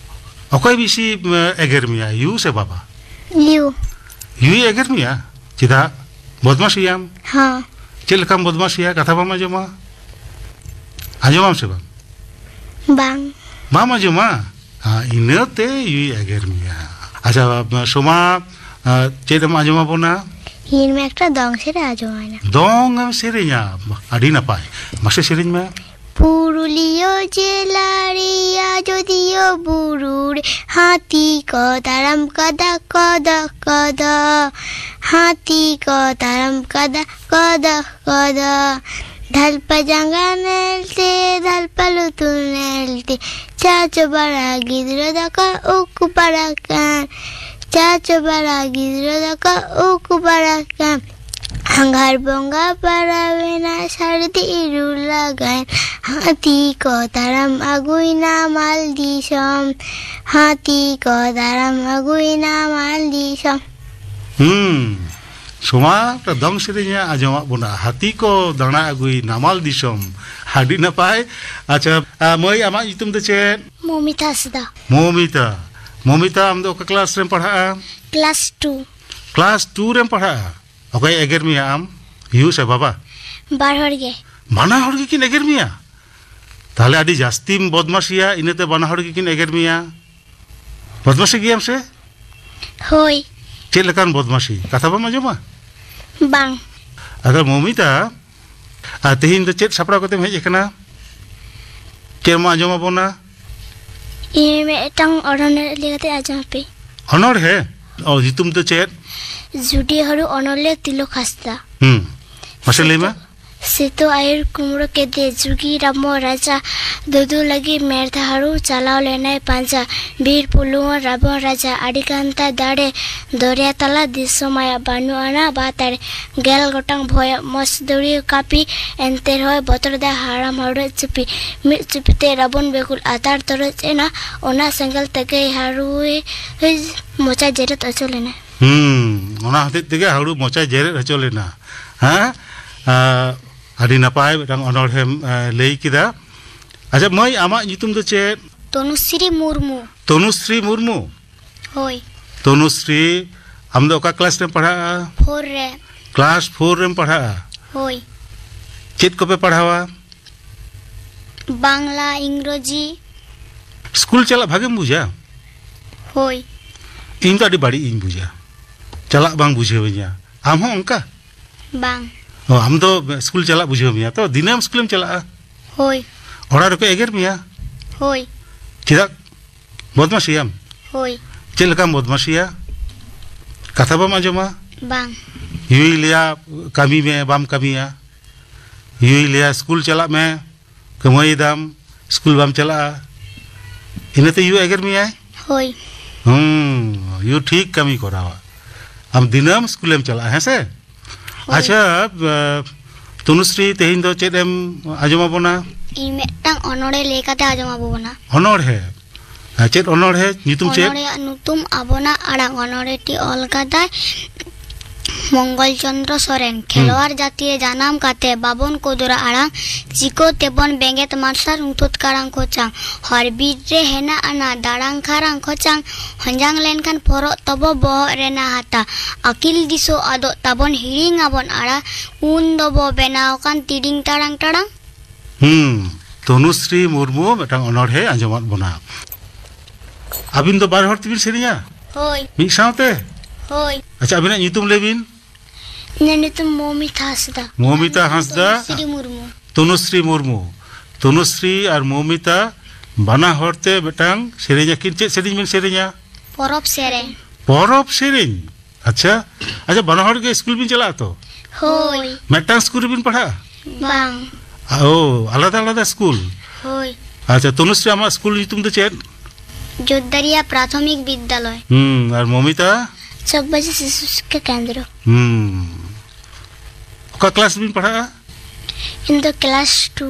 ᱚᱠᱚᱭ ᱵᱮᱥᱤ ᱮᱜᱮᱨ ᱢᱮᱭᱟ, ᱭᱩ ᱥᱮ ᱵᱟᱵᱟ? ᱭᱩ᱾ ᱭᱩᱭ ᱮᱜᱮᱨ ᱢᱮᱭᱟ? ᱪᱮᱫᱟᱜ? ᱵᱚᱫᱢᱟᱥᱤᱭᱟᱢ? ᱦᱚᱸ᱾ ᱪᱮᱫ ᱞᱮᱠᱟᱢ ᱵᱚᱫᱢᱟᱥᱤᱭᱟ? ᱠᱟᱛᱷᱟ ᱵᱟᱢ ᱟᱸᱡᱚᱢᱟ? ᱟᱸᱡᱚᱢᱟᱢ ᱥᱮ ᱵᱟᱝ? ᱵᱟᱝ᱾ ᱵᱟᱢ ᱟᱸᱡᱚᱢᱟ? ᱦᱮᱸ, ᱤᱱᱟᱹᱛᱮ ᱭᱩᱭ ᱮᱜᱮᱨ ᱢᱮᱭᱟ᱾ ᱟᱪᱪᱷᱟ ᱥᱳᱢᱟ, ᱪᱮᱫ ᱮᱢ ᱟᱸᱡᱚᱢ ᱟᱵᱚᱱᱟ? ᱤᱧ ᱢᱟ ᱮᱠᱴᱟ ᱫᱚᱝ ᱥᱮᱨᱮᱧ ᱟᱸᱡᱚᱢ ᱟᱭ ᱱᱟ᱾ ᱫᱚᱝ ᱮᱢ ᱥᱮᱨᱮᱧᱟ? ᱟᱹᱰᱤ ᱱᱟᱯᱟᱭ, ᱢᱟᱥᱮ ᱥᱮᱨᱮᱧ ᱢᱮ᱾ ᱯᱩᱨᱩᱞᱤᱭᱟᱹ ᱡᱮᱞᱟ ᱨᱮᱭᱟᱜ ᱟᱡᱚᱫᱤᱭᱟᱹ ᱵᱩᱨᱩ ᱨᱮ ᱦᱟᱹᱛᱤ ᱠᱚ ᱛᱟᱲᱟᱢ ᱠᱟᱫᱟ ᱠᱚᱫᱚ ᱠᱚᱫᱚ᱾ ᱦᱟᱹᱛᱤ ᱠᱚ ᱛᱟᱲᱟᱢ ᱠᱟᱫᱟ ᱠᱚᱫᱚ ᱠᱚᱫᱚ᱾ ᱫᱷᱟᱞᱯᱟ ᱡᱟᱸᱜᱟ ᱧᱮᱞᱛᱮ, ᱫᱷᱟᱞᱯᱟ ᱞᱩᱛᱩᱨ ᱧᱮᱞᱛᱮ, ᱪᱟᱪᱚ ᱵᱟᱲᱟ ᱜᱤᱫᱽᱨᱟᱹ ᱫᱚᱠᱚ ᱩᱠᱩ ᱵᱟᱲᱟ ᱠᱟᱱ᱾ ᱪᱟᱪᱚ ᱵᱟᱲᱟ ᱜᱤᱫᱽᱨᱟᱹ ᱫᱚᱠᱚ ᱩᱠᱩ ᱵᱟᱲᱟ ᱠᱟᱱ᱾ ᱟᱸᱜᱷᱟᱲ ᱵᱚᱸᱜᱟ ᱯᱟᱨᱟᱣᱮᱱᱟ, ᱥᱟᱹᱨᱫᱤ ᱤᱨᱩ ᱞᱟᱜᱟᱭᱮᱱ᱾ ᱦᱟᱹᱛᱤ ᱠᱚ ᱛᱟᱲᱟᱢ ᱟᱹᱜᱩᱭᱱᱟ ᱢᱟᱞ ᱫᱤᱥᱚᱢ᱾ ᱦᱟᱹᱛᱤ ᱠᱚ ᱛᱟᱲᱟᱢ ᱟᱹᱜᱩᱭᱱᱟ ᱢᱟᱞ ᱫᱤᱥᱚᱢ᱾ ᱦᱩᱸ, ᱥᱚᱢᱟ ᱫᱚᱝ ᱥᱮᱨᱮᱧ ᱮ ᱟᱸᱡᱚᱢᱟᱜ ᱵᱚᱱᱟ, ᱦᱟᱹᱛᱤ ᱠᱚ ᱫᱟᱬᱟ ᱟᱹᱜᱩᱭ ᱱᱟᱢᱟᱞ ᱫᱤᱥᱚᱢ᱾ ᱟᱹᱰᱤ ᱱᱟᱯᱟᱭ᱾ ᱟᱪᱪᱷᱟ, ᱟ, ᱢᱟᱹᱭ, ᱟᱢᱟᱜ ᱧᱩᱛᱩᱢ ᱫᱚ ᱪᱮᱫ? ᱢᱚᱢᱤᱛᱟ ᱦᱟᱸᱥᱫᱟ᱾ ᱢᱚᱢᱤᱛᱟ, ᱢᱚᱢᱤᱛᱟ, ᱟᱢ ᱫᱚ ᱚᱠᱟ ᱠᱞᱟᱥ ᱨᱮᱢ ᱯᱟᱲᱦᱟᱜᱼᱟ? Class two. ᱠᱞᱟᱥ ᱴᱩ ᱨᱮᱢ ᱯᱟᱲᱦᱟᱜᱼᱟ? ᱚᱠᱚᱭ ᱮᱜᱮᱨ ᱢᱮᱭᱟ, ᱟᱢ, ᱭᱩ ᱥᱮ ᱵᱟᱵᱟ? ᱵᱟᱨ ᱦᱚᱲ ᱜᱮ᱾ ᱵᱟᱱᱟ ᱦᱚᱲ ᱜᱮᱠᱤᱱ ᱮᱜᱮᱨ ᱢᱮᱭᱟ? ᱛᱟᱦᱞᱮ ᱟᱹᱰᱤ ᱡᱟᱹᱥᱛᱤᱢ ᱵᱚᱫᱢᱟᱥᱤᱭᱟ, ᱤᱱᱟᱹᱛᱮ ᱵᱟᱱᱟ ᱦᱚᱲ ᱜᱮᱠᱤᱱ ᱮᱜᱮᱨ ᱢᱮᱭᱟ᱾ ᱵᱚᱫᱢᱟᱥᱤ ᱜᱮᱭᱟᱢ ᱥᱮ? ᱦᱳᱭ᱾ ᱪᱮᱫ ᱞᱮᱠᱟᱱ ᱵᱚᱫᱢᱟᱥᱤ? ᱠᱟᱛᱷᱟ ᱵᱟᱢ ᱟᱸᱡᱚᱢᱟ? ᱵᱟᱝ᱾ ᱟᱫᱚ ᱢᱚᱢᱤᱛᱟ, ᱟᱨ ᱛᱮᱦᱮᱧ ᱫᱚ ᱪᱮᱫ ᱥᱟᱯᱲᱟᱣ ᱠᱟᱛᱮᱢ ᱦᱮᱡ ᱟᱠᱟᱱᱟ? ᱪᱮᱫ ᱮᱢ ᱟᱸᱡᱚᱢ ᱟᱵᱚᱱᱟ? ᱤᱧ ᱢᱤᱫᱴᱟᱝ ᱚᱱᱚᱬᱦᱮ ᱞᱟᱹᱭ ᱠᱟᱛᱮ ᱟᱸᱡᱚᱢ ᱟᱯᱮ᱾ ᱚᱱᱚᱬᱦᱮ? ᱚ, ᱧᱩᱛᱩᱢ ᱫᱚ ᱪᱮᱫ? ᱡᱩᱰᱤ ᱦᱟᱹᱲᱩ ᱚᱱᱚᱞᱤᱭᱟᱹ ᱛᱤᱞᱚᱠ ᱦᱟᱸᱥᱫᱟ᱾ ᱦᱩᱸ, ᱢᱟᱥᱮ ᱞᱟᱹᱭ ᱢᱮ᱾ ᱥᱤᱛᱩ ᱟᱭᱩᱨ ᱠᱩᱢᱲᱩ ᱠᱮᱫᱮ ᱡᱩᱜᱤ ᱨᱟᱢᱚ ᱨᱟᱡᱟ, ᱫᱩᱫᱩ ᱞᱟᱹᱜᱤᱫ ᱢᱮᱨᱫᱷᱟ ᱦᱟᱹᱲᱩ ᱪᱟᱞᱟᱣ ᱞᱮᱱᱟᱭ ᱯᱟᱸᱡᱟ᱾ ᱵᱤᱨ ᱯᱩᱞᱩᱣᱟᱹ ᱨᱟᱵᱚᱱ ᱨᱟᱡᱟ ᱟᱹᱰᱤ ᱜᱟᱱ ᱛᱟᱭ ᱫᱟᱲᱮ, ᱫᱚᱨᱭᱟ ᱛᱟᱞᱟ ᱫᱤᱥᱚᱢ ᱟᱭᱟᱜ ᱵᱟᱹᱱᱩᱜ ᱟᱱᱟ ᱵᱟᱛᱟᱲᱮ᱾ ᱜᱮᱞ ᱜᱚᱴᱟᱝ ᱵᱷᱚᱭᱟᱜ ᱢᱚᱥ ᱫᱩᱲᱤ ᱠᱟᱹᱯᱤ, ᱮᱱᱛᱮ ᱨᱮᱦᱚᱸᱭ ᱵᱚᱛᱚᱨ ᱫᱟᱭ ᱦᱟᱲᱟᱢ ᱦᱟᱹᱲᱩ ᱪᱩᱯᱤ᱾ ᱢᱤᱫ ᱪᱩᱯᱤ ᱛᱮ ᱨᱟᱵᱚᱱ ᱵᱮᱜᱩᱞ ᱟᱛᱟᱨ ᱛᱚᱨᱚᱡ ᱮᱱᱟ, ᱚᱱᱟ ᱥᱮᱸᱜᱮᱞ ᱛᱮᱜᱮ ᱦᱟᱹᱲᱩᱭ ᱢᱚᱪᱟ ᱡᱮᱨᱮᱫ ᱦᱚᱪᱚ ᱞᱮᱱᱟ᱾ ᱦᱩᱸ, ᱚᱱᱟ ᱦᱚᱛᱮᱡ ᱛᱮᱜᱮ ᱦᱟᱹᱲᱩ ᱢᱚᱪᱟᱭ ᱡᱮᱨᱮᱫ ᱦᱚᱪᱚ ᱞᱮᱱᱟ᱾ ᱦᱮᱸ? ᱟᱸ, ᱟᱹᱰᱤ ᱱᱟᱯᱟᱭ ᱢᱤᱫᱴᱟᱝ ᱚᱱᱚᱬᱦᱮᱢ, ᱟᱸ, ᱞᱟᱹᱭ ᱠᱮᱫᱟ᱾ ᱟᱪᱪᱷᱟ ᱢᱟᱹᱭ, ᱟᱢᱟᱜ ᱧᱩᱛᱩᱢ ᱫᱚ ᱪᱮᱫ? ᱛᱚᱱᱩᱥᱨᱤ ᱢᱩᱨᱢᱩ᱾ ᱛᱚᱱᱩᱥᱨᱤ ᱢᱩᱨᱢᱩ? ᱦᱳᱭ᱾ ᱛᱚᱱᱩᱥᱨᱤ, ᱟᱢ ᱫᱚ ᱚᱠᱟ ᱠᱞᱟᱥ ᱨᱮᱢ ᱯᱟᱲᱦᱟᱜᱼᱟ? ᱯᱷᱳᱨ ᱨᱮ᱾ ᱠᱞᱟᱥ ᱯᱷᱳᱨ ᱨᱮᱢ ᱯᱟᱲᱦᱟᱜᱼᱟ? ᱦᱳᱭ᱾ ᱪᱮᱫ ᱠᱚᱯᱮ ᱯᱟᱲᱦᱟᱣᱟ? ᱵᱟᱝᱞᱟ, ᱤᱝᱨᱚᱡᱤ᱾ ᱥᱠᱩᱞ ᱪᱟᱞᱟᱜ ᱵᱷᱟᱜᱮᱢ ᱵᱩᱡᱟ? ᱦᱳᱭ᱾ ᱤᱧ ᱫᱚ ᱟᱹᱰᱤ ᱵᱟᱹᱲᱤᱡ ᱤᱧ ᱵᱩᱡᱟ, ᱪᱟᱞᱟᱜ ᱵᱟᱝ ᱵᱩᱡᱷᱟᱹᱣᱤᱧᱟ᱾ ᱟᱢ ᱦᱚᱸ ᱚᱱᱠᱟ? ᱵᱟᱝ᱾ ᱚ, ᱟᱢ ᱫᱚ ᱥᱠᱩᱞ ᱪᱟᱞᱟᱜ ᱵᱩᱡᱷᱟᱹᱣ ᱢᱮᱭᱟ ᱛᱚ? ᱫᱤᱱᱟᱹᱢ ᱥᱠᱩᱞᱮᱢ ᱪᱟᱞᱟᱜᱼᱟ? ᱦᱳᱭ᱾ ᱚᱲᱟᱜ ᱨᱮᱠᱚ ᱮᱜᱮᱨ ᱢᱮᱭᱟ? ᱦᱳᱭ᱾ ᱪᱮᱫᱟᱜ? ᱵᱚᱫᱢᱟᱥᱤᱭᱟᱢ? ᱦᱳᱭ᱾ ᱪᱮᱫ ᱞᱮᱠᱟᱢ ᱵᱚᱫᱢᱟᱥᱤᱭᱟ? ᱠᱟᱛᱷᱟ ᱵᱟᱢ ᱟᱸᱡᱚᱢᱟ? ᱵᱟᱝ᱾ ᱭᱩᱭ ᱞᱟᱹᱭᱟ, "ᱠᱟᱹᱢᱤ ᱢᱮ", ᱵᱟᱢ ᱠᱟᱹᱢᱤᱭᱟ᱾ ᱭᱩᱭ ᱞᱟᱹᱭᱟ, "ᱥᱠᱩᱞ ᱪᱟᱞᱟᱜ ᱢᱮ", ᱠᱟᱹᱢᱟᱹᱭ ᱫᱟᱢ, ᱥᱠᱩᱞ ᱵᱟᱢ ᱪᱟᱞᱟᱜᱼᱟ, ᱤᱱᱟᱹᱛᱮ ᱭᱩ ᱮᱜᱮᱨ ᱢᱮᱭᱟᱭ? ᱦᱳᱭ᱾ ᱦᱩᱸ, ᱭᱩ ᱴᱷᱤᱠ ᱠᱟᱹᱢᱤ ᱠᱚᱨᱟᱣᱟ᱾ ᱟᱢ ᱫᱤᱱᱟᱹᱢ ᱥᱠᱩᱞᱮᱢ ᱪᱟᱞᱟᱜᱼᱟ, ᱦᱮᱸ ᱥᱮ? ᱦᱳᱭ᱾ ᱟᱪᱪᱷᱟ, ᱛᱚᱱᱩᱥᱨᱤ, ᱛᱮᱦᱮᱧ ᱫᱚ ᱪᱮᱫ ᱮᱢ ᱟᱸᱡᱚᱢ ᱟᱵᱚᱱᱟ? ᱤᱧ ᱢᱤᱫᱴᱟᱝ ᱚᱱᱚᱬᱦᱮ ᱞᱟᱹᱭ ᱠᱟᱛᱮ ᱟᱸᱡᱚᱢ ᱟᱵᱚ ᱠᱟᱱᱟ᱾ ᱚᱱᱚᱬᱦᱮ? ᱦᱮᱸ, ᱪᱮᱫ ᱚᱱᱚᱬᱦᱮ? ᱧᱩᱛᱩᱢ ᱪᱮᱫ? ᱚᱱᱚᱬᱦᱮᱭᱟᱜ ᱧᱩᱛᱩᱢ ᱟᱵᱚᱱᱟᱜ ᱟᱲᱟᱝ᱾ ᱚᱱᱚᱬᱦᱮᱴᱤ ᱚᱞ ᱠᱟᱫᱟᱭ ᱢᱚᱝᱜᱚᱞ ᱪᱚᱸᱫᱽᱨᱚ ᱥᱚᱨᱮᱱ᱾ ᱠᱷᱮᱞᱣᱟᱲ ᱡᱟᱹᱛᱤ ᱨᱮ ᱡᱟᱱᱟᱢ ᱠᱟᱛᱮ ᱵᱟᱵᱚᱱ ᱠᱚᱫᱚᱨᱟ ᱟᱲᱟᱝ, ᱪᱤᱠᱟᱹ ᱛᱮᱵᱚᱱ ᱵᱮᱸᱜᱮᱫ ᱢᱟᱨᱥᱟᱞ ᱨᱩᱸᱛᱩᱫ ᱠᱟᱲᱟᱝ ᱠᱚᱪᱟᱝ? ᱦᱚᱨ ᱵᱤᱨ ᱨᱮ ᱦᱮᱱᱟᱜ ᱟᱱᱟ ᱫᱟᱲᱟᱝ ᱠᱷᱟᱨᱟᱝ ᱠᱚᱪᱟᱝ, ᱦᱚᱧᱡᱟᱝ ᱞᱮᱱᱠᱷᱟᱱ ᱯᱷᱚᱨᱚᱜ ᱛᱟᱵᱚ ᱵᱚᱦᱚᱜ ᱨᱮᱱᱟᱜ ᱦᱟᱛᱟ᱾ ᱟᱹᱠᱤᱞ ᱫᱤᱥᱟᱹ ᱟᱫᱚᱜ ᱛᱟᱵᱚᱱ ᱦᱤᱲᱤᱧ ᱟᱵᱚᱱ ᱟᱲᱟ, ᱩᱱ ᱫᱚᱵᱚ ᱵᱮᱱᱟᱣ ᱠᱟᱱ ᱛᱤᱰᱤᱝ ᱛᱟᱲᱟᱝ ᱛᱟᱲᱟᱝ᱾ ᱦᱩᱸ, ᱛᱚᱱᱩᱥᱨᱤ ᱢᱩᱨᱢᱩ ᱢᱤᱫᱴᱟᱝ ᱚᱱᱚᱬᱦᱮ ᱟᱸᱡᱚᱢᱟᱫ ᱵᱚᱱᱟ᱾ ᱟᱹᱵᱤᱱ ᱫᱚ ᱵᱟᱨ ᱦᱚᱲ ᱛᱮᱵᱤᱱ ᱥᱮᱨᱮᱧᱟ? ᱦᱳᱭ᱾ ᱢᱤᱫ ᱥᱟᱶᱛᱮ? ᱦᱳᱭ᱾ ᱟᱪᱪᱷᱟ, ᱟᱹᱵᱤᱱᱟᱜ ᱧᱩᱛᱩᱢ ᱞᱟᱹᱭ ᱵᱤᱱ᱾ ᱤᱧᱟᱹᱜ ᱧᱩᱛᱩᱢ ᱢᱚᱢᱤᱛᱟ ᱦᱟᱸᱥᱫᱟ᱾ ᱢᱚᱢᱤᱛᱟ ᱦᱟᱸᱥᱫᱟ᱾ ᱛᱚᱱᱩᱥᱨᱤ ᱢᱩᱨᱢᱩ᱾ ᱛᱚᱱᱩᱥᱨᱤ ᱢᱩᱨᱢᱩ᱾ ᱛᱚᱱᱩᱥᱨᱤ ᱟᱨ ᱢᱚᱢᱤᱛᱟ ᱵᱟᱱᱟ ᱦᱚᱲ ᱛᱮ ᱢᱤᱫᱴᱟᱝ ᱥᱮᱨᱮᱧ ᱟᱹᱠᱤᱱ᱾ ᱪᱮᱫ ᱥᱮᱨᱮᱧ ᱵᱤᱱ ᱥᱮᱨᱮᱧᱟ? ᱯᱚᱨᱚᱵᱽ ᱥᱮᱨᱮᱧ᱾ ᱯᱚᱨᱚᱵᱽ ᱥᱮᱨᱮᱧ? ᱟᱪᱪᱷᱟ᱾ ᱟᱪᱪᱷᱟ, ᱵᱟᱱᱟ ᱦᱚᱲ ᱜᱮ ᱥᱠᱩᱞ ᱵᱤᱱ ᱪᱟᱞᱟᱜᱼᱟ ᱛᱚ? ᱦᱳᱭ᱾ ᱢᱤᱫᱴᱟᱝ ᱥᱠᱩᱞ ᱨᱮᱵᱤᱱ ᱯᱟᱲᱦᱟᱜᱼᱟ? ᱵᱟᱝ᱾ ᱳ, ᱟᱞᱟᱫᱟ ᱟᱞᱟᱫᱟ ᱥᱠᱩᱞ? ᱦᱳᱭ᱾ ᱟᱪᱪᱷᱟ, ᱛᱚᱱᱩᱥᱨᱤ, ᱟᱢᱟᱜ ᱥᱠᱩᱞ ᱧᱩᱛᱩᱢ ᱫᱚ ᱪᱮᱫ? ᱡᱳᱫᱽᱫᱟᱨᱤᱭᱟ ᱯᱨᱟᱛᱷᱚᱢᱤᱠ ᱵᱤᱫᱽᱫᱟᱞᱚᱭ᱾ ᱦᱩᱸ, ᱟᱨ ᱢᱚᱢᱤᱛᱟ? ᱪᱚᱠᱵᱟᱡᱤ ᱥᱤᱥᱩ ᱥᱤᱠᱠᱷᱟ ᱠᱮᱱᱫᱨᱚ᱾ ᱦᱩᱸ᱾ ᱚᱠᱟ ᱠᱞᱟᱥ ᱨᱮᱵᱤᱱ ᱯᱟᱲᱦᱟᱜᱼᱟ? ᱤᱧ ᱫᱚ ᱠᱞᱟᱥ ᱴᱩ᱾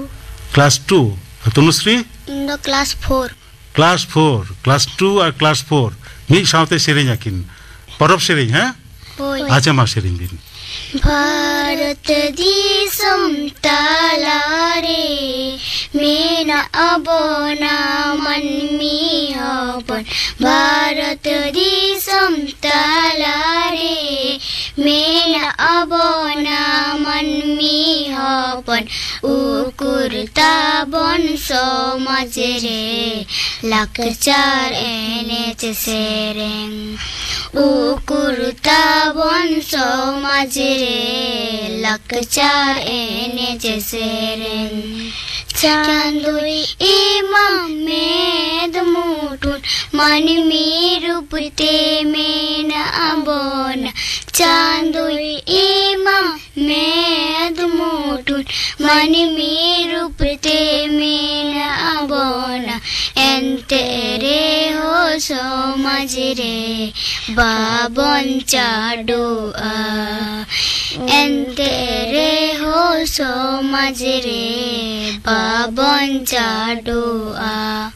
Class two. ᱟᱨ ᱛᱚᱱᱩᱥᱨᱤ? ᱤᱧ ᱫᱚ class four. Class four, class two ᱟᱨ ᱠᱞᱟᱥ ᱯᱷᱳᱨ ᱢᱤᱫ ᱥᱟᱶᱛᱮ ᱥᱮᱨᱮᱧ ᱟᱹᱠᱤᱱ᱾ ᱯᱚᱨᱚᱵᱽ ᱥᱮᱨᱮᱧ, ᱦᱮᱸ? ᱦᱳᱭ᱾ ᱟᱪᱪᱷᱟ, ᱢᱟ ᱥᱮᱨᱮᱧ ᱵᱤᱱ᱾ ᱵᱷᱟᱨᱚᱛ ᱫᱤᱥᱚᱢ ᱛᱟᱞᱟᱨᱮ ᱢᱮᱱᱟᱜ ᱟᱵᱚᱱᱟ ᱢᱟᱹᱱᱢᱤ ᱦᱚᱯᱚᱱ᱾ ᱵᱷᱟᱨᱚᱛ ᱫᱤᱥᱚᱢ ᱛᱟᱞᱟᱨᱮ ᱢᱮᱱᱟᱜ ᱟᱵᱚᱱᱟ ᱢᱟᱹᱱᱢᱤ ᱦᱚᱯᱚᱱ᱾ ᱩᱠᱩᱨ ᱛᱟᱵᱚᱱ ᱥᱚᱢᱟᱡᱽ ᱨᱮ ᱞᱟᱠᱪᱟᱨ ᱮᱱᱮᱡ ᱥᱮᱨᱮᱧ᱾ ᱩᱠᱩᱨ ᱛᱟᱵᱚᱱ ᱥᱚᱢᱟᱡᱽ ᱨᱮ ᱞᱟᱠᱪᱟᱨ ᱮᱱᱮᱡ ᱥᱮᱨᱮᱧ᱾ ᱪᱟᱸᱫᱳᱭ ᱮᱢᱟᱢ ᱢᱮᱫ ᱢᱩᱴᱷᱩᱱ, ᱢᱟᱹᱱᱢᱤ ᱨᱩᱯ ᱛᱮ ᱢᱮᱱᱟᱜ ᱵᱚᱱᱟ᱾ ᱪᱟᱸᱫᱳᱭ ᱮᱢᱟᱢ ᱢᱮᱫ ᱢᱩᱴᱷᱩᱱ, ᱢᱟᱹᱱᱢᱤ ᱨᱩᱯ ᱛᱮ ᱢᱮᱱᱟᱜ ᱵᱚᱱᱟ᱾ ᱮᱱᱛᱮ ᱨᱮᱦᱚᱸ ᱥᱚᱢᱟᱡᱽ ᱨᱮ ᱵᱟᱵᱚᱱ ᱪᱟᱰᱚᱜᱼᱟ, ᱮᱱᱛᱮ ᱨᱮᱦᱚᱸ ᱥᱚᱢᱟᱡᱽ ᱨᱮ ᱵᱟᱵᱚᱱ ᱪᱟᱰᱚᱜᱼᱟ᱾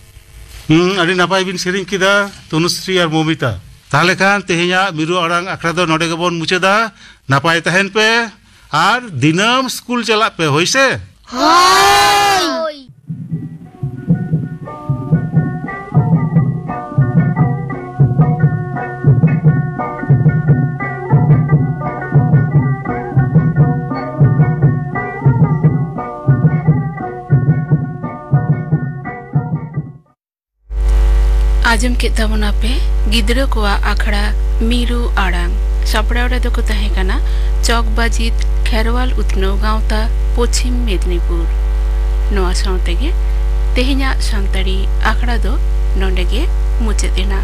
ᱦᱩᱸ, ᱟᱹᱰᱤ ᱱᱟᱯᱟᱭ ᱵᱤᱱ ᱥᱮᱨᱮᱧ ᱠᱮᱫᱟ, ᱛᱚᱱᱩᱥᱨᱤ ᱟᱨ ᱢᱚᱢᱤᱛᱟ᱾ ᱛᱟᱦᱞᱮ ᱠᱷᱟᱱ ᱛᱮᱦᱮᱧᱟᱜ ᱢᱤᱨᱩ ᱟᱲᱟᱝ ᱟᱠᱷᱲᱟ ᱫᱚ ᱱᱚᱰᱮ ᱜᱮᱵᱚᱱ ᱢᱩᱪᱟᱹᱫᱟ᱾ ᱱᱟᱯᱟᱭ ᱛᱟᱦᱮᱱ ᱯᱮ ᱟᱨ ᱫᱤᱱᱟᱹᱢ ᱥᱠᱩᱞ ᱪᱟᱞᱟᱜ ᱯᱮ, ᱦᱳᱭ ᱥᱮ? ᱦᱳᱭ᱾ ᱟᱸᱡᱚᱢ ᱠᱮᱫ ᱛᱟᱵᱚᱱᱟ ᱯᱮ ᱜᱤᱫᱽᱨᱟᱹ ᱠᱚᱣᱟᱜ ᱟᱠᱷᱲᱟ ᱢᱤᱨᱩ ᱟᱲᱟᱝ᱾ ᱥᱟᱯᱲᱟᱣ ᱨᱮᱫᱚ ᱠᱚ ᱛᱟᱦᱮᱸ ᱠᱟᱱᱟ ᱪᱚᱠ ᱵᱟᱡᱤᱛ ᱠᱷᱮᱨᱣᱟᱞ ᱩᱛᱱᱟᱹᱣ ᱜᱟᱶᱛᱟ, ᱯᱚᱪᱷᱤᱢ ᱢᱮᱫᱽᱱᱤᱯᱩᱨ᱾ ᱱᱚᱣᱟ ᱥᱟᱶ ᱛᱮᱜᱮ ᱛᱮᱦᱮᱧᱟᱜ ᱥᱟᱱᱛᱟᱲᱤ ᱟᱠᱷᱲᱟ ᱫᱚ ᱱᱚᱰᱮ ᱜᱮ ᱢᱩᱪᱟᱹᱫ ᱮᱱᱟ᱾